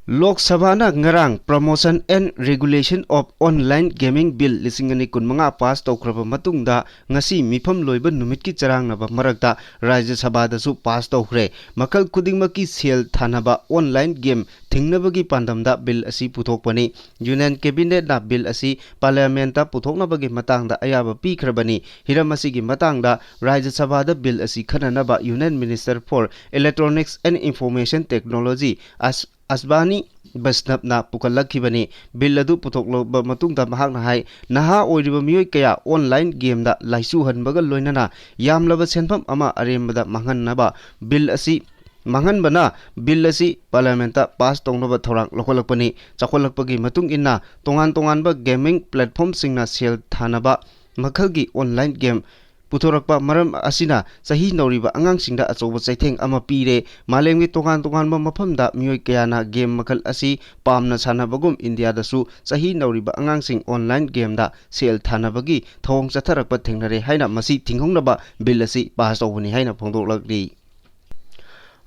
ꯂꯣꯛ ꯁꯚꯥꯅ ꯉꯔꯥꯡ Promotion and Regulation of Online Gaming Bill ꯂꯤꯁꯤꯡ ꯑꯅꯤ ꯀꯨꯟꯃꯉꯥ ꯄꯥꯁ ꯇꯧꯈ꯭ꯔꯕ ꯃꯇꯨꯡꯗ, ꯉꯁꯤ ꯃꯤꯐꯝ ꯂꯣꯏꯕ ꯅꯨꯃꯤꯠꯀꯤ ꯆꯔꯥꯡꯅꯕ ꯃꯔꯛꯇ ꯔꯥꯖ꯭ꯌ ꯁꯚꯥꯗꯁꯨ ꯄꯥꯁ ꯇꯧꯈ꯭ꯔꯦ꯫ ꯃꯈꯜ ꯈꯨꯗꯤꯡꯃꯛꯀꯤ ꯁꯦꯜ ꯊꯥꯅꯕ online game ꯊꯤꯡꯅꯕꯒꯤ ꯄꯥꯟꯗꯝꯗ ꯕꯤꯜ ꯑꯁꯤ ꯄꯨꯊꯣꯛꯄꯅꯤ꯫ Union Cabinetꯅ ꯕꯤꯜ ꯑꯁꯤ Parliamentꯇ ꯄꯨꯊꯣꯛꯅꯕꯒꯤ ꯃꯇꯥꯡꯗ ꯑꯌꯥꯕ ꯄꯤꯈ꯭ꯔꯕꯅꯤ꯫ ꯍꯤꯔꯝ ꯑꯁꯤꯒꯤ ꯃꯇꯥꯡꯗ ꯔꯥꯖ꯭ꯌ ꯁꯚꯥꯗ ꯕꯤꯜ ꯑꯁꯤ ꯈꯟꯅꯅꯕ Union Minister for Electronics and Information Technology ꯑꯁ-, ꯑꯁꯕꯥꯅꯤ ꯕꯩꯁꯅꯕꯅ ꯄꯨꯈꯠꯂꯛꯈꯤꯕꯅꯤ꯫ ꯕꯤꯜ ꯑꯗꯨ ꯄꯨꯊꯣꯛꯂꯕ ꯃꯇꯨꯡꯗ ꯃꯍꯥꯛꯅ ꯍꯥꯏ, ꯅꯍꯥ ꯑꯣꯏꯔꯤꯕ ꯃꯤꯑꯣꯏ ꯀꯌꯥ online gameꯗ ꯂꯥꯏꯆꯨꯍꯟꯕꯒ ꯂꯣꯏꯅꯅ ꯌꯥꯝꯂꯕ ꯁꯦꯟꯐꯝ ꯑꯃ ꯑꯔꯦꯝꯕꯗ ꯃꯥꯡꯍꯟꯅꯕ ꯕꯤꯜ ꯑꯁꯤ, ꯃꯥꯡꯍꯟꯕꯅ ꯕꯤꯜ ꯑꯁꯤ Parliamentꯇ ꯄꯥꯁ ꯇꯧꯅꯕ ꯊꯧꯔꯥꯡ ꯂꯧꯈꯠꯂꯛꯄꯅꯤ꯫ ꯆꯥꯎꯈꯠꯂꯛꯄꯒꯤ ꯃꯇꯨꯡ ꯏꯟꯅ ꯇꯣꯉꯥꯟ ꯇꯣꯉꯥꯟꯕ gaming platformꯁꯤꯡꯅ ꯁꯦꯜ ꯊꯥꯅꯕ ꯃꯈꯜꯒꯤ online game ꯄꯨꯊꯣꯔꯛꯄ ꯃꯔꯝ ꯑꯁꯤꯅ ꯆꯍꯤ ꯅꯧꯔꯤꯕ ꯑꯉꯥꯡꯁꯤꯡꯗ ꯑꯆꯧꯕ ꯆꯩꯊꯦꯡ ꯑꯃ ꯄꯤꯔꯦ꯫ ꯃꯥꯂꯦꯝꯒꯤ ꯇꯣꯉꯥꯟ ꯇꯣꯉꯥꯟꯕ ꯃꯐꯝꯗ ꯃꯤꯑꯣꯏ ꯀꯌꯥꯅ game ꯃꯈꯜ ꯑꯁꯤ ꯄꯥꯝꯅ ꯁꯥꯟꯅꯕꯒꯨꯝ, ꯏꯟꯗꯤꯌꯥꯗꯁꯨ ꯆꯍꯤ ꯅꯧꯔꯤꯕ ꯑꯉꯥꯡꯁꯤꯡ online gameꯗ ꯁꯦꯜ ꯊꯥꯅꯕꯒꯤ ꯊꯧꯑꯣꯡ ꯆꯠꯊꯔꯛꯄ ꯊꯦꯡꯅꯔꯦ ꯍꯥꯏꯅ ꯃꯁꯤ ꯊꯤꯡꯍꯧꯅꯕ ꯕꯤꯜ ꯑꯁꯤ ꯄꯥꯁ ꯇꯧꯕꯅꯤ ꯍꯥꯏꯅ ꯐꯣꯡꯗꯣꯛꯂꯛꯂꯤ꯫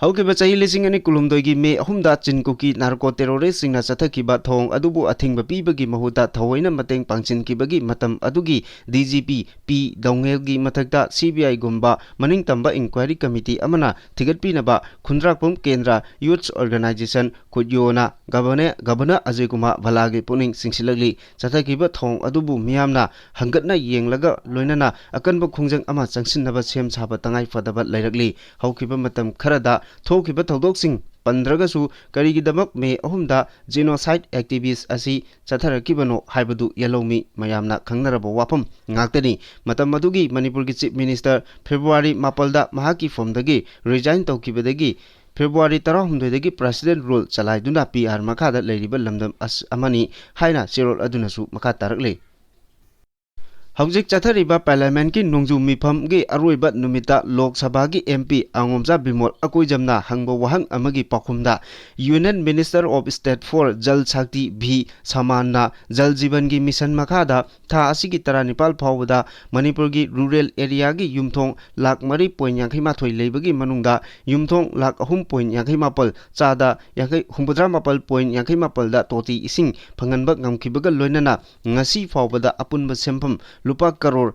ꯍꯧꯈꯤꯕ ꯆꯍꯤ ꯂꯤꯁꯤꯡ ꯑꯅꯤ ꯀꯨꯟꯍꯨꯝꯗꯣꯏꯒꯤ ꯃꯦ ꯑꯍꯨꯝꯗ ꯆꯤꯟ ꯀꯨꯀꯤ narco terroristꯁꯤꯡꯅ ꯆꯠꯊꯈꯤꯕ ꯊꯧꯑꯣꯡ ꯑꯗꯨꯕꯨ ꯑꯊꯤꯡꯕ ꯄꯤꯕꯒꯤ ꯃꯍꯨꯠꯇ ꯊꯑꯣꯏꯅ ꯃꯇꯦꯡ ꯄꯥꯡꯁꯤꯟꯈꯤꯕꯒꯤ ꯃꯇꯝ ꯑꯗꯨꯒꯤ DGP ꯄꯤ ꯗꯧꯉꯦꯜꯒꯤ ꯃꯊꯛꯇ CBIꯒꯨꯝꯕ ꯃꯅꯤꯡꯇꯝꯕ inquiry committee ꯑꯃꯅ ꯊꯤꯒꯠꯄꯤꯅꯕ ꯈꯨꯟꯗ꯭ꯔꯥꯛꯄꯝ ꯀꯦꯟꯗ꯭ꯔ Youth Organisation, ꯈꯨꯠꯌꯣꯅ Governor, Governor Ajay Kumar ꯚꯜꯂꯥꯒꯤ ꯄꯨꯛꯅꯤꯡ ꯆꯤꯡꯁꯤꯜꯂꯛꯂꯤ꯫ ꯆꯠꯊꯈꯤꯕ ꯊꯧꯑꯣꯡ ꯑꯗꯨꯕꯨ ꯃꯤꯌꯥꯝꯅ ꯍꯪꯒꯠꯅ ꯌꯦꯡꯂꯒ ꯂꯣꯏꯅꯅ ꯑꯀꯟꯕ ꯈꯣꯡꯖꯪ ꯑꯃ ꯆꯪꯁꯤꯟꯅꯕ ꯁꯦꯝ ꯁꯥꯕ ꯇꯉꯥꯏ ꯐꯗꯕ ꯂꯩꯔꯛꯂꯤ꯫ ꯍꯧꯈꯤꯕ ꯃꯇꯝ ꯈꯔꯗ ꯊꯣꯛꯈꯤꯕ ꯊꯧꯗꯣꯛꯁꯤꯡ ꯄꯟꯗ꯭ꯔꯒꯁꯨ, ꯀꯔꯤꯒꯤꯗꯃꯛ ꯃꯦ ꯑꯍꯨꯝꯗ genocide activist ꯑꯁꯤ ꯆꯠꯊꯔꯛꯈꯤꯕꯅꯣ ꯍꯥꯏꯕꯗꯨ ꯌꯦꯜꯍꯧꯃꯤ ꯃꯌꯥꯝꯅ ꯈꯪꯅꯔꯕ ꯋꯥꯐꯝ ꯉꯥꯛꯇꯅꯤ꯫ ꯃꯇꯝ ꯑꯗꯨꯒꯤ ꯃꯅꯤꯄꯨꯔꯒꯤ Chief Minister February ꯃꯥꯄꯜꯗ ꯃꯍꯥꯛꯀꯤ ꯐꯝꯗꯒꯤ resign ꯇꯧꯈꯤꯕꯗꯒꯤ February ꯇꯔꯥꯍꯨꯝꯗꯣꯏꯗꯒꯤ President Rule ꯆꯂꯥꯏꯗꯨꯅ PR ꯃꯈꯥꯗ ꯂꯩꯔꯤꯕ ꯂꯝꯗꯝ ꯑꯁ-, ꯑꯃꯅꯤ ꯍꯥꯏꯅ ꯆꯦꯔꯣꯜ ꯑꯗꯨꯅꯁꯨ ꯃꯈꯥ ꯇꯥꯔꯛꯂꯤ꯫ ꯍꯧꯖꯤꯛ ꯆꯠꯊꯔꯤꯕ Parliamentꯀꯤ ꯅꯣꯡꯖꯨ ꯃꯤꯐꯝꯒꯤ ꯑꯔꯣꯏꯕ ꯅꯨꯃꯤꯠꯇ ꯂꯣꯛ ꯁꯚꯥꯒꯤ MP ꯑꯉꯣꯝꯆꯥ ꯕꯤꯃꯣꯜ ꯑꯀꯣꯏꯖꯝꯅ ꯍꯪꯕ ꯋꯥꯍꯪ ꯑꯃꯒꯤ ꯄꯥꯎꯈꯨꯝꯗ Union Minister of State for Jal Shakti V Samanna Jal Jeevanꯒꯤ mission ꯃꯈꯥꯗ ꯊꯥ ꯑꯁꯤꯒꯤ ꯇꯔꯥꯅꯤꯄꯥꯜ ꯐꯥꯎꯕꯗ ꯃꯅꯤꯄꯨꯔꯒꯤ rural areaꯒꯤ ꯌꯨꯝꯊꯣꯡ ꯂꯥꯈ ꯃꯔꯤ point ꯌꯥꯡꯈꯩ ꯃꯥꯊꯣꯏ ꯂꯩꯕꯒꯤ ꯃꯅꯨꯡꯗ ꯌꯨꯝꯊꯣꯡ ꯂꯥꯈ ꯑꯍꯨꯝ point ꯌꯥꯡꯈꯩ ꯃꯥꯄꯜ, ꯆꯥꯗ ꯌꯥꯡꯈꯩ, ꯍꯨꯝꯐꯨꯇꯔꯥ ꯃꯥꯄꯜ point ꯌꯥꯡꯈꯩ ꯃꯥꯄꯜꯗ ꯇꯣꯇꯤ ꯏꯁꯤꯡ ꯐꯪꯍꯟꯕ ꯉꯝꯈꯤꯕꯒ ꯂꯣꯏꯅꯅ ꯉꯁꯤ ꯐꯥꯎꯕꯗ ꯑꯄꯨꯟꯕ ꯁꯦꯟꯐꯝ ꯂꯨꯄꯥ ꯀꯔꯣꯔ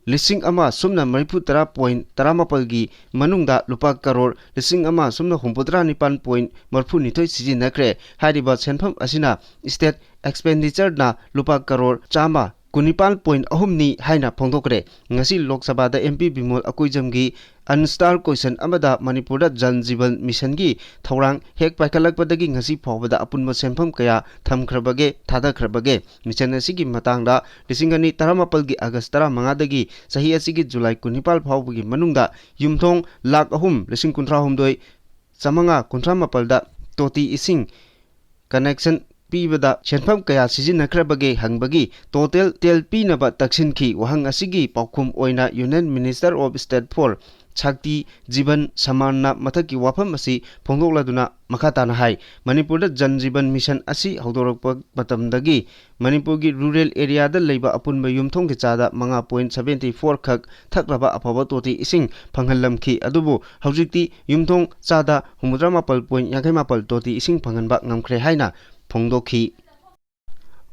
ꯂꯤꯁꯤꯡ ꯑꯃ ꯁꯨꯞꯅ ꯃꯔꯤꯐꯨ ꯇꯔꯥ point ꯇꯔꯥꯃꯥꯄꯜꯒꯤ ꯃꯅꯨꯡꯗ ꯂꯨꯄꯥ ꯀꯔꯣꯔ ꯂꯤꯁꯤꯡ ꯑꯃ ꯁꯨꯞꯅ ꯍꯨꯝꯐꯨꯇꯔꯥ ꯅꯤꯄꯥꯜ point ꯃꯔꯤꯐꯨꯅꯤꯊꯣꯏ ꯁꯤꯖꯤꯟꯅꯈ꯭ꯔꯦ꯫ ꯍꯥꯏꯔꯤꯕ ꯁꯦꯟꯐꯝ ꯑꯁꯤꯅ state expenditureꯅ ꯂꯨꯄꯥ ꯀꯔꯣꯔ ꯆꯥꯝꯃ ꯀꯨꯟꯅꯤꯄꯥꯜ point ꯑꯍꯨꯝꯅꯤ ꯍꯥꯏꯅ ꯐꯣꯡꯗꯣꯛꯈ꯭ꯔꯦ꯫ ꯉꯁꯤ ꯂꯣꯛ ꯁꯚꯥꯗ MP ꯕꯤꯃꯣꯜ ꯑꯀꯣꯏꯖꯝꯒꯤ unanswered question ꯑꯃꯗ ꯃꯅꯤꯄꯨꯔꯗ ꯖꯜ ꯖꯤꯕꯟ missionꯒꯤ ꯊꯧꯔꯥꯡ ꯍꯦꯛ ꯄꯥꯏꯈꯠꯂꯛꯄꯗꯒꯤ ꯉꯁꯤ ꯐꯥꯎꯕꯗ ꯑꯄꯨꯟꯕ ꯁꯦꯟꯐꯝ ꯀꯌꯥ ꯊꯝꯈ꯭ꯔꯕꯒꯦ, ꯊꯥꯗꯈ꯭ꯔꯕꯒꯦ? Mission ꯑꯁꯤꯒꯤ ꯃꯇꯥꯡꯗ ꯂꯤꯁꯤꯡ ꯑꯅꯤ ꯇꯔꯥꯃꯥꯄꯜꯒꯤ August ꯇꯔꯥꯃꯉꯥꯗꯒꯤ ꯆꯍꯤ ꯑꯁꯤꯒꯤ July ꯀꯨꯟꯅꯤꯄꯥꯜ ꯐꯥꯎꯕꯒꯤ ꯃꯅꯨꯡꯗ ꯌꯨꯝꯊꯣꯡ ꯂꯥꯈ ꯑꯍꯨꯝ ꯂꯤꯁꯤꯡ ꯀꯨꯟꯊ꯭ꯔꯥꯍꯨꯝꯗꯣꯏ ꯆꯥꯃꯉꯥ ꯀꯨꯟꯊ꯭ꯔꯥ ꯃꯥꯄꯜꯗ ꯇꯣꯇꯤ ꯏꯁꯤꯡ connection ꯄꯤꯕꯗ ꯁꯦꯟꯐꯝ ꯀꯌꯥ ꯁꯤꯖꯤꯟꯅꯈ꯭ꯔꯕꯒꯦ ꯍꯪꯕꯒꯤ total ꯇꯦꯜ ꯄꯤꯅꯕ ꯇꯛꯁꯤꯟꯈꯤ꯫ ꯋꯥꯍꯪ ꯑꯁꯤꯒꯤ ꯄꯥꯎꯈꯨꯝ ꯑꯣꯏꯅ Union Minister of State for Shakti Jeevan Samanna ꯃꯊꯛꯀꯤ ꯋꯥꯐꯝ ꯑꯁꯤ ꯐꯣꯡꯗꯣꯛꯂꯗꯨꯅ ꯃꯈꯥ ꯇꯥꯅ ꯍꯥꯏ, ꯃꯅꯤꯄꯨꯔꯗ ꯖꯜ ꯖꯤꯕꯟ mission ꯑꯁꯤ ꯍꯧꯗꯣꯔꯛꯄ ꯃꯇꯝꯗꯒꯤ ꯃꯅꯤꯄꯨꯔꯒꯤ rural areaꯗ ꯂꯩꯕ ꯑꯄꯨꯟꯕ ꯌꯨꯝꯊꯣꯡꯒꯤ ꯆꯥꯗ ꯃꯉꯥ point seventy four ꯈꯛ ꯊꯛꯅꯕ ꯑꯐꯕ ꯇꯣꯇꯤ ꯏꯁꯤꯡ ꯐꯪꯍꯜꯂꯝꯈꯤ꯫ ꯑꯗꯨꯕꯨ ꯍꯧꯖꯤꯛꯇꯤ ꯌꯨꯝꯊꯣꯡ ꯆꯥꯗ ꯍꯨꯝꯐꯨꯇꯔꯥ ꯃꯥꯄꯜ point ꯌꯥꯡꯈꯩ ꯃꯥꯄꯜ ꯇꯣꯇꯤ ꯏꯁꯤꯡ ꯐꯪꯍꯟꯕ ꯉꯝꯈ꯭ꯔꯦ ꯍꯥꯏꯅ ꯐꯣꯡꯗꯣꯛꯈꯤ꯫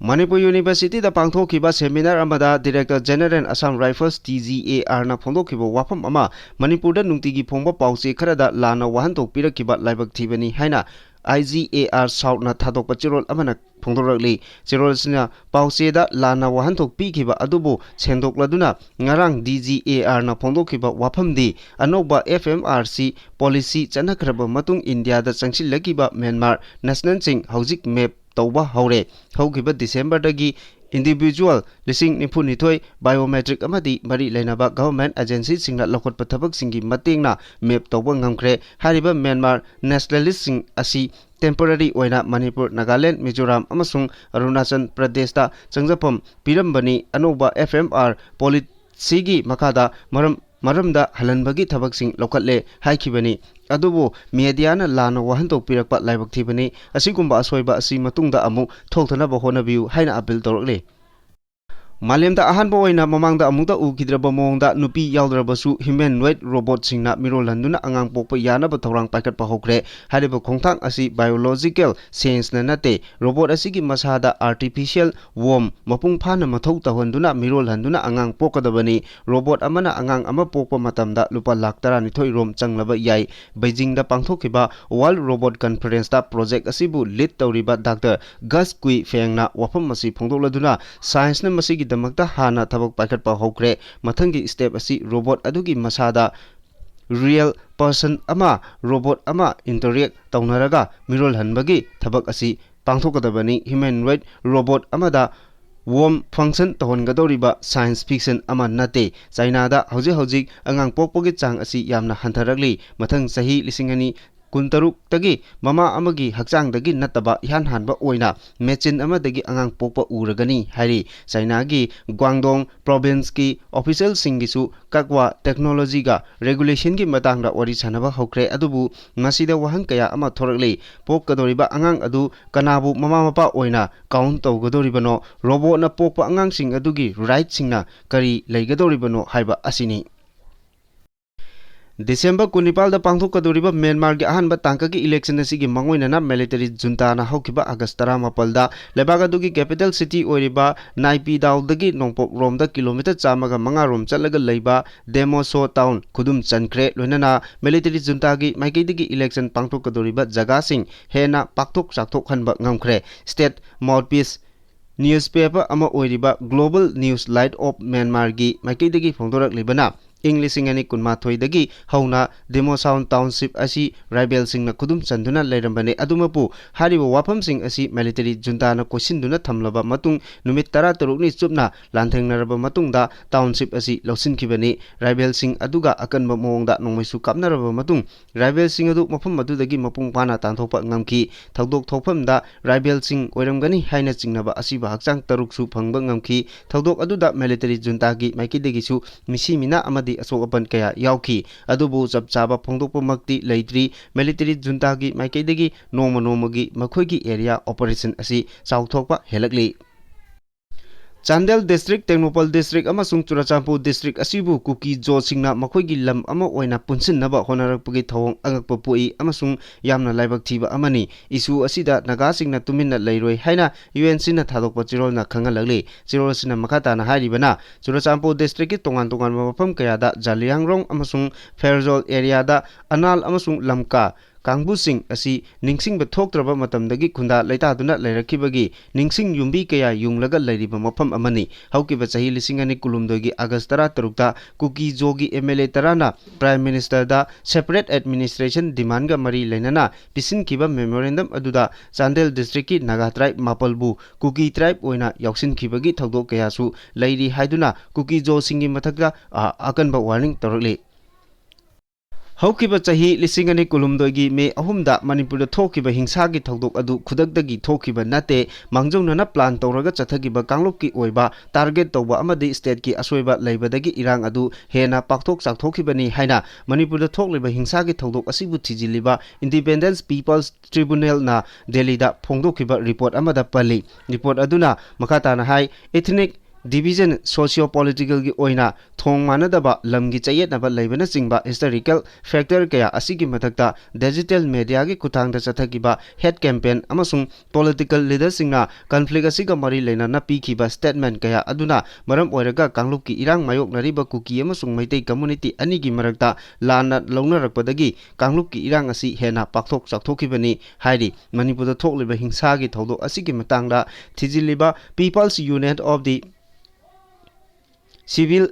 ꯃꯅꯤꯄꯨꯔ Universityꯗ ꯄꯥꯡꯊꯣꯛꯈꯤꯕ seminar ꯑꯃꯗ Director General Assam Rifles, DGARꯅ ꯐꯣꯡꯗꯣꯛꯈꯤꯕ ꯋꯥꯐꯝ ꯑꯃ, ꯃꯅꯤꯄꯨꯔꯗ ꯅꯨꯡꯇꯤꯒꯤ ꯐꯣꯡꯕ ꯄꯥꯎꯆꯦ ꯈꯔꯗ ꯂꯥꯟꯅ ꯋꯥꯍꯟꯊꯣꯛ ꯄꯤꯔꯛꯈꯤꯕ ꯂꯥꯏꯕꯛ ꯊꯤꯕꯅꯤ ꯍꯥꯏꯅ IGAR Southꯅ ꯊꯥꯗꯣꯛꯄ ꯆꯦꯔꯣꯜ ꯑꯃꯅ ꯐꯣꯡꯗꯣꯔꯛꯂꯤ꯫ ꯆꯦꯔꯣꯜ ꯑꯁꯤꯅ ꯄꯥꯎꯆꯦꯗ ꯂꯥꯟꯅ ꯋꯥꯍꯟꯊꯣꯛ ꯄꯤꯈꯤꯕ ꯑꯗꯨꯕꯨ ꯁꯦꯡꯗꯣꯛꯂꯗꯨꯅ, ꯉꯔꯥꯡ DGARꯅ ꯐꯣꯡꯗꯣꯛꯈꯤꯕ ꯋꯥꯐꯝꯗꯤ, ꯑꯅꯧꯕ FMRC policy ꯆꯠꯅꯈ꯭ꯔꯕ ꯃꯇꯨꯡ ꯏꯟꯗꯤꯌꯥꯗ ꯆꯪꯁꯤꯜꯂꯛꯈꯤꯕ ꯃ꯭ꯌꯥꯟꯃꯥꯔ nationalꯁꯤꯡ ꯍꯧꯖꯤꯛ map ꯇꯧꯕ ꯍꯧꯔꯦ꯫ ꯍꯧꯈꯤꯕ Decemberꯗꯒꯤ individual ꯂꯤꯁꯤꯡ ꯅꯤꯐꯨ ꯅꯤꯊꯣꯏ biometric ꯑꯃꯗꯤ ꯃꯔꯤ ꯂꯩꯅꯕ government agencyꯁꯤꯡꯅ ꯂꯧꯈꯠꯄ ꯊꯕꯛꯁꯤꯡꯒꯤ ꯃꯇꯦꯡꯅ map ꯇꯧꯕ ꯉꯝꯈ꯭ꯔꯦ꯫ ꯍꯥꯏꯔꯤꯕ Myanmar nationalistꯁꯤꯡ ꯑꯁꯤ temporary ꯑꯣꯏꯅ ꯃꯅꯤꯄꯨꯔ, ꯅꯥꯒꯥꯂꯦꯟꯗ, ꯃꯤꯖꯣꯔꯥꯝ ꯑꯃꯁꯨꯡ ꯑꯔꯨꯅꯥꯆꯜ ꯄ꯭ꯔꯗꯦꯁꯇ ꯆꯪꯖꯐꯝ ꯄꯤꯔꯝꯕꯅꯤ꯫ ꯑꯅꯧꯕ F M R policyꯒꯤ ꯃꯈꯥꯗ ꯃꯔꯝ, ꯃꯔꯝꯗ ꯍꯜꯍꯟꯕꯒꯤ ꯊꯕꯛꯁꯤꯡ ꯂꯧꯈꯠꯂꯦ ꯍꯥꯏꯈꯤꯕꯅꯤ꯫ ꯑꯗꯨꯕꯨ mediaꯅ ꯂꯥꯟꯅ ꯋꯥꯍꯟꯊꯣꯛ ꯄꯤꯔꯛꯄ ꯂꯥꯏꯕꯛ ꯊꯤꯕꯅꯤ꯫ ꯑꯁꯤꯒꯨꯝꯕ ꯑꯁꯣꯏꯕ ꯑꯁꯤ ꯃꯇꯨꯡꯗ ꯑꯃꯨꯛ ꯊꯣꯛꯇꯅꯕ ꯍꯣꯠꯅꯕꯤꯌꯨ ꯍꯥꯏꯅ appeal ꯇꯧꯔꯛꯂꯤ꯫ ꯃꯥꯂꯦꯝꯗ ꯑꯍꯥꯟꯕ ꯑꯣꯏꯅ ꯃꯃꯥꯡꯗ ꯑꯃꯨꯛꯇ ꯎꯈꯤꯗ꯭ꯔꯕ ꯃꯑꯣꯡꯗ ꯅꯨꯄꯤ ꯌꯥꯎꯗ꯭ꯔꯕꯁꯨ humanoid robotꯁꯤꯡꯅ ꯃꯤꯔꯣꯜꯍꯟꯗꯨꯅ ꯑꯉꯥꯡ ꯄꯣꯛꯄ ꯌꯥꯅꯕ ꯊꯧꯔꯥꯡ ꯄꯥꯏꯈꯠꯄ ꯍꯧꯈ꯭ꯔꯦ꯫ ꯍꯥꯏꯔꯤꯕ ꯈꯣꯡꯊꯥꯡ ꯑꯁꯤ biological changeꯅ ꯅꯠꯇꯦ꯫ Robot ꯑꯁꯤꯒꯤ ꯃꯁꯥꯗ artificial womb ꯃꯄꯨꯡ ꯐꯥꯅ ꯃꯊꯧ ꯇꯧꯍꯟꯗꯨꯅ ꯃꯤꯔꯣꯜꯍꯟꯗꯨꯅ ꯑꯉꯥꯡ ꯄꯣꯛꯀꯗꯕꯅꯤ꯫ Robot ꯑꯃꯅ ꯑꯉꯥꯡ ꯑꯃ ꯄꯣꯛꯄ ꯃꯇꯝꯗ ꯂꯨꯄꯥ ꯂꯥꯈ ꯇꯔꯥꯅꯤꯊꯣꯏ ꯔꯣꯝ ꯆꯪꯂꯕ ꯌꯥꯏ꯫ ꯕꯩꯖꯤꯡꯗ ꯄꯥꯡꯊꯣꯛꯈꯤꯕ World Robot Conferenceꯇ project ꯑꯁꯤꯕꯨ lead ꯇꯧꯔꯤꯕ Doctor Gus Kui Fengꯅ ꯋꯥꯐꯝ ꯑꯁꯤ ꯐꯣꯡꯗꯣꯛꯂꯗꯨꯅ, scienceꯅ ꯃꯁꯤꯒꯤꯗꯃꯛꯇ ꯍꯥꯟꯅ ꯊꯕꯛ ꯄꯥꯏꯈꯠꯄ ꯍꯧꯈ꯭ꯔꯦ꯫ ꯃꯊꯪꯒꯤ step ꯑꯁꯤ robot ꯑꯗꯨꯒꯤ ꯃꯁꯥꯗ real person ꯑꯃ robot ꯑꯃ interact ꯇꯧꯅꯔꯒ ꯃꯤꯔꯣꯜꯍꯟꯕꯒꯤ ꯊꯕꯛ ꯑꯁꯤ ꯄꯥꯡꯊꯣꯛꯀꯗꯕꯅꯤ꯫ Humanoid robot ꯑꯃꯗ womb function ꯇꯧꯍꯟꯒꯗꯧꯔꯤꯕ science fiction ꯑꯃ ꯅꯠꯇꯦ꯫ ꯆꯥꯏꯅꯥꯗ ꯍꯧꯖꯤꯛ ꯍꯧꯖꯤꯛ ꯑꯉꯥꯡ ꯄꯣꯛꯄꯒꯤ ꯆꯥꯡ ꯑꯁꯤ ꯌꯥꯝꯅ ꯍꯟꯊꯔꯛꯂꯤ꯫ ꯃꯊꯪ ꯆꯍꯤ ꯂꯤꯁꯤꯡ ꯑꯅꯤ ꯀꯨꯟꯇꯔꯨꯛꯇꯒꯤ ꯃꯃꯥ ꯑꯃꯒꯤ ꯍꯛꯆꯥꯡꯗꯒꯤ ꯅꯠꯇꯕ ꯏꯍꯥꯟ ꯍꯥꯟꯕ ꯑꯣꯏꯅ machine ꯑꯃꯗꯒꯤ ꯑꯉꯥꯡ ꯄꯣꯛꯄ ꯎꯔꯒꯅꯤ ꯍꯥꯏꯔꯤ꯫ ꯆꯥꯏꯅꯥꯒꯤ ꯒ꯭ꯋꯥꯡꯗꯣꯡ provinceꯀꯤ officialꯁꯤꯡꯒꯤꯁꯨ ꯀꯛꯋꯥ technologyꯒ regulationꯒꯤ ꯃꯇꯥꯡꯗ ꯋꯥꯔꯤ ꯁꯥꯟꯅꯕ ꯍꯧꯈ꯭ꯔꯦ꯫ ꯑꯗꯨꯕꯨ ꯃꯁꯤꯗ ꯋꯥꯍꯪ ꯀꯌꯥ ꯑꯃ ꯊꯣꯔꯛꯂꯤ꯫ ꯄꯣꯛꯀꯗꯧꯔꯤꯕ ꯑꯉꯥꯡ ꯑꯗꯨ ꯀꯅꯥꯕꯨ ꯃꯃꯥ ꯃꯄꯥ ꯑꯣꯏꯅ count ꯇꯧꯒꯗꯧꯔꯤꯕꯅꯣ? Robotꯅ ꯄꯣꯛꯄ ꯑꯉꯥꯡꯁꯤꯡ ꯑꯗꯨꯒꯤ rightꯁꯤꯡꯅ ꯀꯔꯤ ꯂꯩꯒꯗꯧꯔꯤꯕꯅꯣ ꯍꯥꯏꯕ ꯑꯁꯤꯅꯤ꯫ December ꯀꯨꯟꯅꯤꯄꯥꯜꯗ ꯄꯥꯡꯊꯣꯛꯀꯗꯧꯔꯤꯕ ꯃ꯭ꯌꯥꯟꯃꯥꯔꯒꯤ ꯑꯍꯥꯟꯕ ꯇꯥꯡꯀꯛꯀꯤ election ꯑꯁꯤꯒꯤ ꯃꯥꯡꯑꯣꯏꯅꯅ military juntaꯅ ꯍꯧꯈꯤꯕ August ꯇꯔꯥꯃꯥꯄꯜꯗ ꯂꯩꯕꯥꯛ ꯑꯗꯨꯒꯤ capital city ꯑꯣꯏꯔꯤꯕ ꯅꯥꯏꯄꯤꯗꯥꯎꯗꯒꯤ ꯅꯣꯡꯄꯣꯛ ꯔꯣꯝꯗ ꯀꯤꯂꯣꯃꯤꯇꯔ ꯆꯥꯝꯃꯒ ꯃꯉꯥ ꯔꯣꯝ ꯆꯠꯂꯒ ꯂꯩꯕ ꯗꯦꯃꯣꯁꯣ town ꯈꯨꯗꯨꯝ ꯆꯟꯈ꯭ꯔꯦ꯫ ꯂꯣꯏꯅꯅ military juntaꯒꯤ ꯃꯥꯏꯀꯩꯗꯒꯤ election ꯄꯥꯡꯊꯣꯛꯀꯗꯧꯔꯤꯕ ꯖꯒꯥꯁꯤꯡ ꯍꯦꯟꯅ ꯄꯥꯛꯊꯣꯛ ꯆꯥꯎꯊꯣꯛꯍꯟꯕ ꯉꯝꯈ꯭ꯔꯦ꯫ State mouthpiece newspaper ꯑꯃ ꯑꯣꯏꯔꯤꯕ Global News Light of Myanmarꯒꯤ ꯃꯥꯏꯀꯩꯗꯒꯤ ꯐꯣꯡꯗꯣꯔꯛꯂꯤꯕꯅ, ꯏꯪ ꯂꯤꯁꯤꯡ ꯑꯅꯤ ꯀꯨꯟꯃꯥꯊꯣꯏꯗꯒꯤ ꯍꯧꯅ ꯗꯤꯃꯣꯁꯥꯎꯟ township ꯑꯁꯤ ꯔꯥꯏꯕꯦꯜꯁꯤꯡꯅ ꯈꯨꯗꯨꯝ ꯆꯟꯗꯨꯅ ꯂꯩꯔꯝꯕꯅꯤ꯫ ꯑꯗꯨꯃꯛꯄꯨ ꯍꯥꯏꯔꯤꯕ ꯋꯥꯐꯝꯁꯤꯡ ꯑꯁꯤ military juntaꯅ ꯀꯣꯏꯁꯤꯟꯗꯨꯅ ꯊꯝꯂꯕ ꯃꯇꯨꯡ ꯅꯨꯃꯤꯠ ꯇꯔꯥꯇꯔꯨꯛꯅꯤ ꯆꯨꯞꯅ ꯂꯥꯟꯊꯦꯡꯅꯔꯕ ꯃꯇꯨꯡꯗ township ꯑꯁꯤ ꯂꯧꯁꯤꯟꯈꯤꯕꯅꯤ꯫ ꯔꯥꯏꯕꯦꯜꯁꯤꯡ ꯑꯗꯨꯒ ꯑꯀꯟꯕ ꯃꯑꯣꯡꯗ ꯅꯣꯡꯃꯩꯁꯨ ꯀꯥꯞꯅꯔꯕ ꯃꯇꯨꯡ ꯔꯥꯏꯕꯦꯜꯁꯤꯡ ꯑꯗꯨ ꯃꯐꯝ ꯑꯗꯨꯗꯒꯤ ꯃꯄꯨꯡ ꯐꯥꯅ ꯇꯥꯟꯊꯣꯛꯄ ꯉꯝꯈꯤ꯫ ꯊꯧꯗꯣꯛ ꯊꯣꯛꯐꯝꯗ ꯔꯥꯏꯕꯦꯜꯁꯤꯡ ꯑꯣꯏꯔꯝꯒꯅꯤ ꯍꯥꯏꯅ ꯆꯤꯡꯅꯕ ꯑꯁꯤꯕ ꯍꯛꯆꯥꯡ ꯇꯔꯨꯛꯁꯨ ꯐꯪꯕ ꯉꯝꯈꯤ꯫ ꯊꯧꯗꯣꯛ ꯑꯗꯨꯗ military juntaꯒꯤ ꯃꯥꯏꯀꯩꯗꯒꯤꯁꯨ ꯃꯤꯁꯤ ꯃꯤꯅꯥ ꯑꯃꯗꯤ ꯑꯁꯣꯛ ꯑꯄꯟ ꯀꯌꯥ ꯌꯥꯎꯈꯤ꯫ ꯑꯗꯨꯕꯨ ꯆꯞ ꯆꯥꯕ ꯐꯣꯡꯗꯣꯛꯄꯃꯛꯇꯤ ꯂꯩꯇ꯭ꯔꯤ꯫ Military juntaꯒꯤ ꯃꯥꯏꯀꯩꯗꯒꯤ ꯅꯣꯡꯃ ꯅꯣꯡꯃꯒꯤ ꯃꯈꯣꯏꯒꯤ area operation ꯑꯁꯤ ꯆꯥꯎꯊꯣꯛꯄ ꯍꯦꯜꯂꯛꯂꯤ꯫ ꯆꯥꯟꯗꯦꯜ district, ꯇꯦꯡꯅꯧꯄꯜ district ꯑꯃꯁꯨꯡ ꯆꯨꯔꯆꯥꯟꯄꯨꯔ district ꯑꯁꯤꯕꯨ ꯀꯨꯀꯤ ꯖꯣꯁꯤꯡꯅ ꯃꯈꯣꯏꯒꯤ ꯂꯝ ꯑꯃ ꯑꯣꯏꯅ ꯄꯨꯟꯁꯤꯟꯅꯕ ꯍꯣꯠꯅꯔꯛꯄꯒꯤ ꯊꯧꯑꯣꯡ ꯑꯉꯛꯄ ꯄꯣꯛꯏ ꯑꯃꯁꯨꯡ ꯌꯥꯝꯅ ꯂꯥꯏꯕꯛ ꯊꯤꯕ ꯑꯃꯅꯤ꯫ Issue ꯑꯁꯤꯗ ꯅꯥꯒꯥꯁꯤꯡꯅ ꯇꯨꯃꯤꯟꯅ ꯂꯩꯔꯣꯏ ꯍꯥꯏꯅ UNCꯅ ꯊꯥꯗꯣꯛꯄ ꯆꯦꯔꯣꯜꯅ ꯈꯪꯍꯜꯂꯛꯂꯤ꯫ ꯆꯦꯔꯣꯜ ꯑꯁꯤꯅ ꯃꯈꯥ ꯇꯥꯅ ꯍꯥꯏꯔꯤꯕꯅ, ꯆꯨꯔꯆꯥꯟꯄꯨꯔ districtꯀꯤ ꯇꯣꯉꯥꯟ ꯇꯣꯉꯥꯟꯕ ꯃꯐꯝ ꯀꯌꯥꯗ ꯖꯥꯂꯤꯌꯥꯡꯔꯣꯡ ꯑꯃꯁꯨꯡ ꯐꯦꯔꯖꯣꯜ areaꯗ ꯑꯅꯥꯜ ꯑꯃꯁꯨꯡ ꯂꯝꯀꯥ ꯀꯥꯡꯕꯨꯁꯤꯡ ꯑꯁꯤ ꯅꯤꯡꯁꯤꯡꯕ ꯊꯣꯛꯇ꯭ꯔꯕ ꯃꯇꯝꯗꯒꯤ ꯈꯨꯟꯗꯥ ꯂꯩꯇꯥꯗꯨꯅ ꯂꯩꯔꯛꯈꯤꯕꯒꯤ ꯅꯤꯡꯁꯤꯡ ꯌꯨꯝꯕꯤ ꯀꯌꯥ ꯌꯨꯡꯂꯒ ꯂꯩꯔꯤꯕ ꯃꯐꯝ ꯑꯃꯅꯤ꯫ ꯍꯧꯈꯤꯕ ꯆꯍꯤ ꯂꯤꯁꯤꯡ ꯑꯅꯤ ꯀꯨꯟꯍꯨꯝꯗꯣꯏꯒꯤ August ꯇꯔꯥꯇꯔꯨꯛꯇ ꯀꯨꯀꯤ ꯖꯣꯒꯤ MLA ꯇꯔꯥꯅ Prime Ministerꯗ separate administration demandꯒ ꯃꯔꯤ ꯂꯩꯅꯅ ꯄꯤꯁꯤꯟꯈꯤꯕ memorandum ꯑꯗꯨꯗ ꯆꯥꯟꯗꯦꯜ districtꯀꯤ ꯅꯥꯒꯥ tribe ꯃꯥꯄꯜꯕꯨ ꯀꯨꯀꯤ tribe ꯑꯣꯏꯅ ꯌꯥꯎꯁꯤꯟꯈꯤꯕꯒꯤ ꯊꯧꯗꯣꯛ ꯀꯌꯥꯁꯨ ꯂꯩꯔꯤ ꯍꯥꯏꯗꯨꯅ ꯀꯨꯀꯤ ꯖꯣꯁꯤꯡꯒꯤ ꯃꯊꯛꯇ, ꯑ, ꯑꯀꯟꯕ warning ꯇꯧꯔꯛꯂꯤ꯫ ꯍꯧꯈꯤꯕ ꯆꯍꯤ ꯂꯤꯁꯤꯡ ꯑꯅꯤ ꯀꯨꯟꯍꯨꯝꯗꯣꯏꯒꯤ May ꯑꯍꯨꯝꯗ ꯃꯅꯤꯄꯨꯔꯗ ꯊꯣꯛꯈꯤꯕ ꯍꯤꯡꯁꯥꯒꯤ ꯊꯧꯗꯣꯛ ꯑꯗꯨ ꯈꯨꯗꯛꯇꯒꯤ ꯊꯣꯛꯈꯤꯕ ꯅꯠꯇꯦ꯫ ꯃꯥꯡꯖꯧꯅꯅ plan ꯇꯧꯔꯒ ꯆꯠꯊꯈꯤꯕ ꯀꯥꯡꯂꯨꯞꯀꯤ ꯑꯣꯏꯕ target ꯇꯧꯕ ꯑꯃꯗꯤ stateꯀꯤ ꯑꯁꯣꯏꯕ ꯂꯩꯕꯗꯒꯤ ꯏꯔꯥꯡ ꯑꯗꯨ ꯍꯦꯟꯅ ꯄꯥꯛꯊꯣꯛ ꯆꯥꯎꯊꯣꯛꯈꯤꯕꯅꯤ ꯍꯥꯏꯅ ꯃꯅꯤꯄꯨꯔꯗ ꯊꯣꯛꯂꯤꯕ ꯍꯤꯡꯁꯥꯒꯤ ꯊꯧꯗꯣꯛ ꯑꯁꯤꯕꯨ ꯊꯤꯖꯤꯜꯂꯤꯕ Independent People's Tribunalꯅ ꯗꯦꯜꯂꯤꯗ ꯐꯣꯡꯗꯣꯛꯈꯤꯕ report ꯑꯃꯗ ꯄꯜꯂꯤ꯫ Report ꯑꯗꯨꯅ ꯃꯈꯥ ꯇꯥꯅ ꯍꯥꯏ, ethnic division, socio-politicalꯒꯤ ꯑꯣꯏꯅ ꯊꯣꯡ ꯃꯥꯟꯅꯗꯕ, ꯂꯝꯒꯤ ꯆꯌꯦꯠꯅꯕ ꯂꯩꯕꯅꯆꯤꯡꯕ historical factor ꯀꯌꯥ ꯑꯁꯤꯒꯤ ꯃꯊꯛꯇ digital mediaꯒꯤ ꯈꯨꯠꯊꯥꯡꯗ ꯆꯠꯊꯈꯤꯕ hate campaign ꯑꯃꯁꯨꯡ political leaderꯁꯤꯡꯅ conflict ꯑꯁꯤꯒ ꯃꯔꯤ ꯂꯩꯅꯅ ꯄꯤꯈꯤꯕ statement ꯀꯌꯥ ꯑꯗꯨꯅ ꯃꯔꯝ ꯑꯣꯏꯔꯒ ꯀꯥꯡꯂꯨꯞꯀꯤ ꯏꯔꯥꯡ ꯃꯥꯌꯣꯛꯅꯔꯤꯕ ꯀꯨꯀꯤ ꯑꯃꯁꯨꯡ ꯃꯩꯇꯩ community ꯑꯅꯤꯒꯤ ꯃꯔꯛꯇ ꯂꯥꯟꯅ ꯂꯧꯅꯔꯛꯄꯗꯒꯤ ꯀꯥꯡꯂꯨꯞꯀꯤ ꯏꯔꯥꯡ ꯑꯁꯤ ꯍꯦꯟꯅ ꯄꯥꯛꯊꯣꯛ ꯆꯥꯎꯊꯣꯛꯈꯤꯕꯅꯤ ꯍꯥꯏꯔꯤ꯫ ꯃꯅꯤꯄꯨꯔꯗ ꯊꯣꯛꯂꯤꯕ ꯍꯤꯡꯁꯥꯒꯤ ꯊꯧꯗꯣꯛ ꯑꯁꯤꯒꯤ ꯃꯇꯥꯡꯗ ꯊꯤꯖꯤꯜꯂꯤꯕ People's Union of the Civil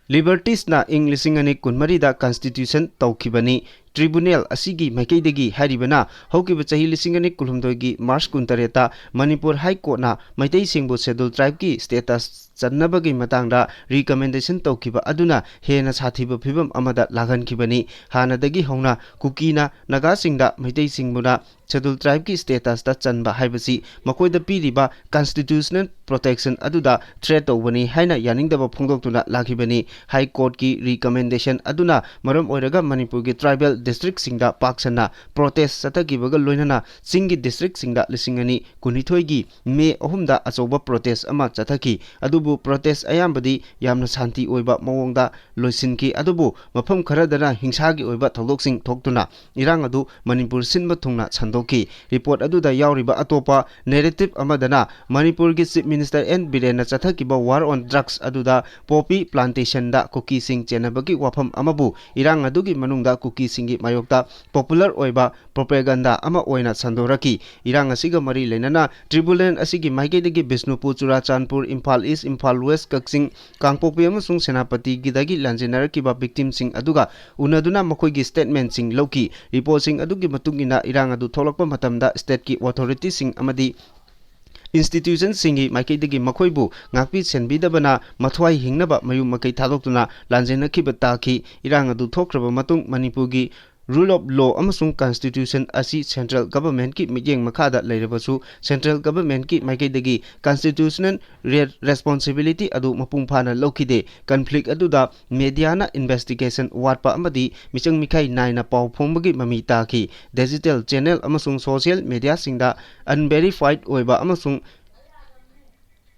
Libertiesꯅ ꯏꯪ ꯂꯤꯁꯤꯡ ꯑꯅꯤ ꯀꯨꯟꯃꯔꯤꯗ constitution ꯇꯧꯈꯤꯕꯅꯤ꯫ Tribunal ꯑꯁꯤꯒꯤ ꯃꯥꯏꯀꯩꯗꯒꯤ ꯍꯥꯏꯔꯤꯕꯅ ꯍꯧꯈꯤꯕ ꯆꯍꯤ ꯂꯤꯁꯤꯡ ꯑꯅꯤ ꯀꯨꯟꯍꯨꯝꯗꯣꯏꯒꯤ March ꯀꯨꯟꯇꯔꯦꯠꯇ Manipur High Courtꯅ ꯃꯩꯇꯩꯁꯤꯡꯕꯨ Scheduled Tribeꯀꯤ status ꯆꯟꯅꯕꯒꯤ ꯃꯇꯥꯡꯗ recommendation ꯇꯧꯈꯤꯕ ꯑꯗꯨꯅ ꯍꯦꯟꯅ ꯁꯥꯊꯤꯕ ꯐꯤꯕꯝ ꯑꯃꯗ ꯂꯥꯛꯍꯟꯈꯤꯕꯅꯤ꯫ ꯍꯥꯟꯅꯗꯒꯤ ꯍꯧꯅ ꯀꯨꯀꯤꯅ ꯅꯥꯒꯥꯁꯤꯡꯗ ꯃꯩꯇꯩꯁꯤꯡꯕꯨꯅ Scheduled Tribeꯀꯤ statusꯇ ꯆꯟꯕ ꯍꯥꯏꯕꯁꯤ ꯃꯈꯣꯏꯗ ꯄꯤꯔꯤꯕ constitutional protection ꯑꯗꯨꯗ threat ꯇꯧꯕꯅꯤ ꯍꯥꯏꯅ ꯌꯥꯅꯤꯡꯗꯕ ꯐꯣꯡꯗꯣꯛꯇꯨꯅ ꯂꯥꯛꯈꯤꯕꯅꯤ꯫ High Courtꯀꯤ recommendation ꯑꯗꯨꯅ ꯃꯔꯝ ꯑꯣꯏꯔꯒ ꯃꯅꯤꯄꯨꯔꯒꯤ tribal districtꯁꯤꯡꯗ ꯄꯥꯛ ꯁꯟꯅ protest ꯆꯠꯊꯈꯤꯕꯒ ꯂꯣꯏꯅꯅ ꯆꯤꯡꯒꯤ districtꯁꯤꯡꯗ ꯂꯤꯁꯤꯡ ꯑꯅꯤ ꯀꯨꯟꯅꯤꯊꯣꯏꯒꯤ May ꯑꯍꯨꯝꯗ ꯑꯆꯧꯕ protest ꯑꯃ ꯆꯠꯊꯈꯤ꯫ ꯑꯗꯨꯕꯨ protest ꯑꯌꯥꯝꯕꯗꯤ ꯌꯥꯝꯅ ꯁꯥꯟꯇꯤ ꯑꯣꯏꯕ ꯃꯑꯣꯡꯗ ꯂꯣꯏꯁꯤꯟꯈꯤ꯫ ꯑꯗꯨꯕꯨ ꯃꯐꯝ ꯈꯔꯗꯅ ꯍꯤꯡꯁꯥꯒꯤ ꯑꯣꯏꯕ ꯊꯧꯗꯣꯛꯁꯤꯡ ꯊꯣꯛꯇꯨꯅ ꯏꯔꯥꯡ ꯑꯗꯨ ꯃꯅꯤꯄꯨꯔ ꯁꯤꯟꯕ ꯊꯨꯡꯅ ꯁꯟꯗꯣꯛꯈꯤ꯫ Report ꯑꯗꯨꯗ ꯌꯥꯎꯔꯤꯕ ꯑꯇꯣꯞꯄ narrative ꯑꯃꯗꯅ ꯃꯅꯤꯄꯨꯔꯒꯤ Chief Minister ꯑꯦꯟ ꯕꯤꯔꯦꯟꯅ ꯆꯠꯊꯈꯤꯕ war on drugs ꯑꯗꯨꯗ poppy plantationꯗ ꯀꯨꯀꯤꯁꯤꯡ ꯆꯦꯟꯅꯕꯒꯤ ꯋꯥꯐꯝ ꯑꯃꯕꯨ ꯏꯔꯥꯡ ꯑꯗꯨꯒꯤ ꯃꯅꯨꯡꯗ ꯀꯨꯀꯤꯁꯤꯡꯒꯤ ꯃꯥꯌꯣꯛꯇ popular ꯑꯣꯏꯕ propaganda ꯑꯃ ꯑꯣꯏꯅ ꯁꯟꯗꯣꯔꯛꯈꯤ꯫ ꯏꯔꯥꯡ ꯑꯁꯤꯒ ꯃꯔꯤ ꯂꯩꯅꯅ tribunal ꯑꯁꯤꯒꯤ ꯃꯥꯏꯀꯩꯗꯒꯤ ꯕꯤꯁꯅꯨꯄꯨꯔ, ꯆꯨꯔꯥꯆꯥꯟꯄꯨꯔ, ꯏꯝꯐꯥꯜ East, ꯏꯝꯐꯥꯜ West, ꯀꯛꯆꯤꯡ, ꯀꯥꯡꯄꯣꯛꯄꯤ ꯑꯃꯁꯨꯡ ꯁꯦꯅꯥꯄꯇꯤꯒꯤꯗꯒꯤ ꯂꯥꯟꯖꯦꯟꯅꯔꯛꯈꯤꯕ victimꯁꯤꯡ ꯑꯗꯨꯒ ꯎꯅꯗꯨꯅ ꯃꯈꯣꯏꯒꯤ statementꯁꯤꯡ ꯂꯧꯈꯤ꯫ Reportꯁꯤꯡ ꯑꯗꯨꯒꯤ ꯃꯇꯨꯡ ꯏꯟꯅ ꯏꯔꯥꯡ ꯑꯗꯨ ꯊꯣꯛꯂꯛꯄ ꯃꯇꯝꯗ stateꯀꯤ authorityꯁꯤꯡ ꯑꯃꯗꯤ institutionꯁꯤꯡꯒꯤ ꯃꯥꯏꯀꯩꯗꯒꯤ ꯃꯈꯣꯏꯕꯨ ꯉꯥꯛꯄꯤ ꯁꯦꯟꯕꯤꯗꯕꯅ ꯃꯊ꯭ꯋꯥꯏ ꯍꯤꯡꯅꯕ ꯃꯌꯨꯝ ꯃꯀꯩ ꯊꯥꯗꯣꯛꯇꯨꯅ ꯂꯥꯟꯖꯦꯟꯅꯈꯤꯕ ꯇꯥꯈꯤ꯫ ꯏꯔꯥꯡ ꯑꯗꯨ ꯊꯣꯛꯈ꯭ꯔꯕ ꯃꯇꯨꯡ ꯃꯅꯤꯄꯨꯔꯒꯤ rule of law ꯑꯃꯁꯨꯡ constitution ꯑꯁꯤ central governmentꯀꯤ ꯃꯤꯠꯌꯦꯡ ꯃꯈꯥꯗ ꯂꯩꯔꯕꯁꯨ central governmentꯀꯤ ꯃꯥꯏꯀꯩꯗꯒꯤ constitutional re-, responsibility ꯑꯗꯨ ꯃꯄꯨꯡ ꯐꯥꯅ ꯂꯧꯈꯤꯗꯦ꯫ Conflict ꯑꯗꯨꯗ mediaꯅ investigation ꯋꯥꯠꯄ ꯑꯃꯗꯤ ꯃꯤꯆꯪ ꯃꯤꯈꯥꯏ ꯅꯥꯏꯅ ꯄꯥꯎ ꯐꯣꯡꯕꯒꯤ ꯃꯃꯤ ꯇꯥꯈꯤ꯫ Digital channel ꯑꯃꯁꯨꯡ social mediaꯁꯤꯡꯗ unverified ꯑꯣꯏꯕ ꯑꯃꯁꯨꯡ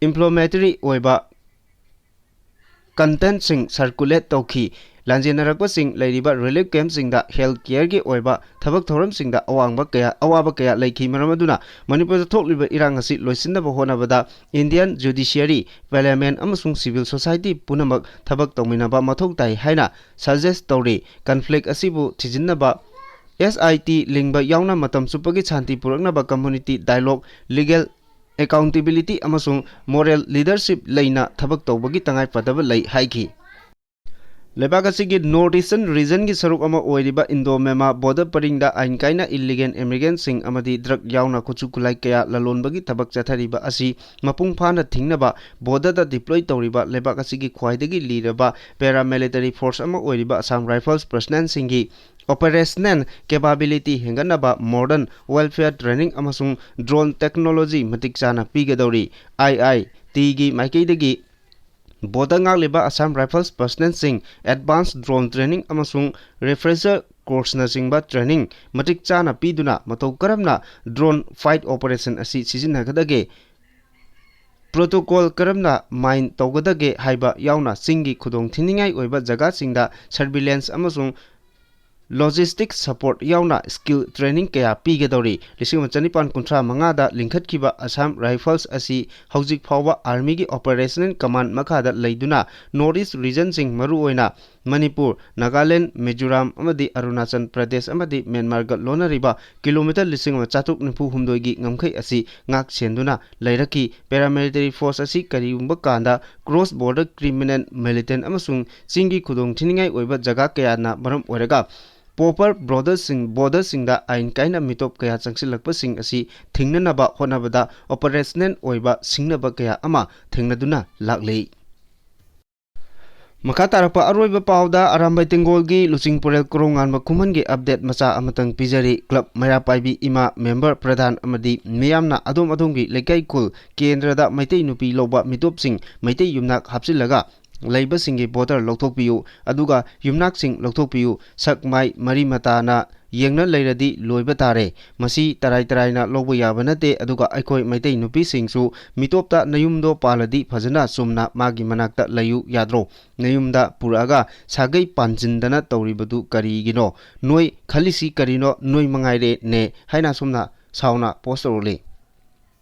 inflammatory ꯑꯣꯏꯕ contentꯁꯤꯡ circulate ꯇꯧꯈꯤ꯫ ꯂꯥꯟꯖꯦꯟꯅꯔꯛꯄꯁꯤꯡ ꯂꯩꯔꯤꯕ relief campꯁꯤꯡꯗ health careꯒꯤ ꯑꯣꯏꯕ ꯊꯕꯛ ꯊꯧꯔꯝꯁꯤꯡꯗ ꯑꯋꯥꯡꯕ ꯀꯌꯥ, ꯑꯋꯥꯕ ꯀꯌꯥ ꯂꯩꯈꯤ꯫ ꯃꯔꯝ ꯑꯗꯨꯅ ꯃꯅꯤꯄꯨꯔꯗ ꯊꯣꯛꯂꯤꯕ ꯏꯔꯥꯡ ꯑꯁꯤ ꯂꯣꯏꯁꯤꯟꯅꯕ ꯍꯣꯠꯅꯕꯗ Indian judiciary, parliament ꯑꯃꯁꯨꯡ civil society ꯄꯨꯝꯅꯃꯛ ꯊꯕꯛ ꯇꯧꯃꯤꯟꯅꯕ ꯃꯊꯧ ꯇꯥꯏ ꯍꯥꯏꯅ suggest ꯇꯧꯔꯤ꯫ Conflict ꯑꯁꯤꯕꯨ ꯊꯤꯖꯤꯟꯅꯕ S I T ꯂꯤꯡꯕ ꯌꯥꯎꯅ ꯃꯇꯝ ꯆꯨꯞꯄꯒꯤ ꯁꯥꯟꯇꯤ ꯄꯨꯔꯛꯅꯕ community dialogue, legal accountability ꯑꯃꯁꯨꯡ moral leadership ꯂꯩꯅ ꯊꯕꯛ ꯇꯧꯕꯒꯤ ꯇꯉꯥꯏ ꯐꯗꯕ ꯂꯩ ꯍꯥꯏꯈꯤ꯫ ꯂꯩꯕꯥꯛ ꯑꯁꯤꯒꯤ North Eastern Region ꯒꯤ ꯁꯔꯨꯛ ꯑꯃ ꯑꯣꯏꯔꯤꯕ Indo-Myanmar border ꯄꯔꯤꯡꯗ ꯑꯥꯏꯟ ꯀꯥꯏꯅ illegal immigrant ꯁꯤꯡ ꯑꯃꯗꯤ drug ꯌꯥꯎꯅ ꯈꯨꯠꯁꯨ ꯈꯨꯠꯂꯥꯏ ꯀꯌꯥ ꯂꯂꯣꯟꯕꯒꯤ ꯊꯕꯛ ꯆꯠꯊꯔꯤꯕ ꯑꯁꯤ ꯃꯄꯨꯡ ꯐꯥꯅ ꯊꯤꯡꯅꯕ border ꯗ deploy ꯇꯧꯔꯤꯕ ꯂꯩꯕꯥꯛ ꯑꯁꯤꯒꯤ ꯈ꯭ꯋꯥꯏꯗꯒꯤ ꯂꯤꯔꯕ paramilitary force ꯑꯃ ꯑꯣꯏꯔꯤꯕ Assam Rifles personnel ꯁꯤꯡꯒꯤ operational capability ꯍꯦꯟꯒꯠꯅꯕ modern warfare training ꯑꯃꯁꯨꯡ drone technology ꯃꯇꯤꯛ ꯆꯥꯅ ꯄꯤꯒꯗꯧꯔꯤ꯫ I I T ꯒꯤ ꯃꯥꯏꯀꯩꯗꯒꯤ border ꯉꯥꯛꯂꯤꯕ Assam Rifles personnel ꯁꯤꯡ advanced drone training ꯑꯃꯁꯨꯡ refresher course ꯅꯆꯤꯡꯕ training ꯃꯇꯤꯛ ꯆꯥꯅ ꯄꯤꯗꯨꯅ ꯃꯇꯧ ꯀꯔꯝꯅ drone fight operation ꯑꯁꯤ ꯁꯤꯖꯤꯟꯅꯒꯗꯒꯦ, protocol ꯀꯔꯝꯅ ꯃꯥꯏꯟ ꯇꯧꯒꯗꯒꯦ ꯍꯥꯏꯕ ꯌꯥꯎꯅ ꯆꯤꯡꯒꯤ ꯈꯨꯗꯣꯡ ꯊꯤꯅꯤꯡꯉꯥꯏ ꯑꯣꯏꯕ ꯖꯒꯥꯁꯤꯡꯗ surveillance ꯑꯃꯁꯨꯡ logistic support ꯌꯥꯎꯅ skill training ꯀꯌꯥ ꯄꯤꯒꯗꯧꯔꯤ꯫ ꯂꯤꯁꯤꯡ ꯑꯃ ꯆꯅꯤꯄꯥꯟ ꯀꯨꯟꯊ꯭ꯔꯥ ꯃꯉꯥꯗ ꯂꯤꯡꯈꯠꯈꯤꯕ Assam Rifles ꯑꯁꯤ ꯍꯧꯖꯤꯛ ꯐꯥꯎꯕ Army ꯒꯤ operational command ꯃꯈꯥꯗ ꯂꯩꯗꯨꯅ North East Region ꯁꯤꯡ, ꯃꯔꯨꯑꯣꯏꯅ ꯃꯅꯤꯄꯨꯔ, ꯅꯥꯒꯥꯂꯦꯟ, ꯃꯤꯖꯣꯔꯥꯝ ꯑꯃꯗꯤ ꯑꯔꯨꯅꯥꯆꯜ ꯄ꯭ꯔꯗꯦꯁ ꯑꯃꯗꯤ ꯃ꯭ꯌꯥꯟꯃꯥꯔꯒ ꯂꯣꯟꯅꯔꯤꯕ kilometre ꯂꯤꯁꯤꯡ ꯑꯃ ꯆꯥꯇ꯭ꯔꯨꯛ ꯅꯤꯐꯨ ꯍꯨꯝꯗꯣꯏꯒꯤ ꯉꯝꯈꯩ ꯑꯁꯤ ꯉꯥꯛ ꯁꯦꯟꯗꯨꯅ ꯂꯩꯔꯛꯈꯤ꯫ Paramilitary force ꯑꯁꯤ ꯀꯔꯤꯒꯨꯝꯕ ꯀꯥꯟꯗ cross border criminal, militant ꯑꯃꯁꯨꯡ ꯆꯤꯡꯒꯤ ꯈꯨꯗꯣꯡ ꯊꯤꯅꯤꯡꯉꯥꯏ ꯑꯣꯏꯕ ꯖꯒꯥ ꯀꯌꯥꯅ ꯃꯔꯝ ꯑꯣꯏꯔꯒ proper border ꯁꯤꯡ, border ꯁꯤꯡꯗ ꯑꯥꯏꯟ ꯀꯥꯏꯅ ꯃꯤꯇꯣꯞ ꯀꯌꯥ ꯆꯪꯁꯤꯜꯂꯛꯄꯁꯤꯡ ꯑꯁꯤ ꯊꯤꯡꯅꯅꯕ ꯍꯣꯠꯅꯕꯗ operational ꯑꯣꯏꯕ ꯁꯤꯡꯅꯕ ꯀꯌꯥ ꯑꯃ ꯊꯦꯡꯅꯗꯨꯅ ꯂꯥꯛꯂꯤ꯫ ꯃꯈꯥ ꯇꯥꯔꯛꯄ ꯑꯔꯣꯏꯕ ꯄꯥꯎꯗ ꯑꯔꯥꯝꯕꯥꯏ ꯇꯦꯡꯒꯣꯜꯒꯤ ꯂꯨꯆꯤꯡ ꯄꯨꯔꯦꯜ ꯀꯣꯔꯧꯉꯥꯟꯕ ꯈꯨꯃꯟꯒꯤ update ꯃꯆꯥ ꯑꯃꯇꯪ ꯄꯤꯖꯔꯤ꯫ Club ꯃꯩꯔꯥ ꯄꯥꯏꯕꯤ ꯏꯃꯥ member ꯄ꯭ꯔꯙꯥꯟ ꯑꯃꯗꯤ ꯃꯤꯌꯥꯝꯅ ꯑꯗꯣꯝ ꯑꯗꯣꯝꯒꯤ ꯂꯩꯀꯥꯏ ꯈꯨꯜ ꯀꯦꯟꯗ꯭ꯔꯗ ꯃꯩꯇꯩ ꯅꯨꯄꯤ ꯂꯧꯕ ꯃꯤꯇꯣꯞꯁꯤꯡ ꯃꯩꯇꯩ ꯌꯨꯝꯅꯥꯛ ꯍꯥꯞꯆꯤꯜꯂꯒ ꯂꯩꯕꯁꯤꯡꯒꯤ voter ꯂꯧꯊꯣꯛꯄꯤꯌꯨ, ꯑꯗꯨꯒ ꯌꯨꯝꯅꯥꯛꯁꯤꯡ ꯂꯧꯊꯣꯛꯄꯤꯌꯨ꯫ ꯁꯛ ꯃꯥꯏ ꯃꯔꯤ ꯃꯇꯥꯅ ꯌꯦꯡꯅ ꯂꯩꯔꯗꯤ ꯂꯣꯏꯕ ꯇꯥꯔꯦ꯫ ꯃꯁꯤ ꯇꯔꯥꯏ ꯇꯔꯥꯏꯅ ꯂꯧꯕ ꯌꯥꯕ ꯅꯠꯇꯦ꯫ ꯑꯗꯨꯒ ꯑꯩꯈꯣꯏ ꯃꯩꯇꯩ ꯅꯨꯄꯤꯁꯤꯡꯁꯨ ꯃꯤꯇꯣꯞꯇ ꯅꯌꯨꯝꯗꯣ ꯄꯥꯜꯂꯗꯤ ꯐꯖꯅ ꯆꯨꯝꯅ ꯃꯥꯒꯤ ꯃꯅꯥꯛꯇ ꯂꯩꯌꯨ ꯌꯥꯗ꯭ꯔꯣ? ꯅꯌꯨꯝꯗ ꯄꯨꯔꯛꯑꯒ ꯁꯥꯒꯩ ꯄꯥꯟꯁꯤꯟꯗꯅ ꯇꯧꯔꯤꯕꯗꯨ ꯀꯔꯤꯒꯤꯅꯣ? ꯅꯣꯏ ꯈꯜꯂꯤꯁꯤ ꯀꯔꯤꯅꯣ? ꯅꯣꯏ ꯃꯉꯥꯏꯔꯦ ꯅꯦ ꯍꯥꯏꯅ ꯑꯁꯨꯝꯅ ꯁꯥꯎꯅ post ꯇꯧꯔꯛꯂꯤ꯫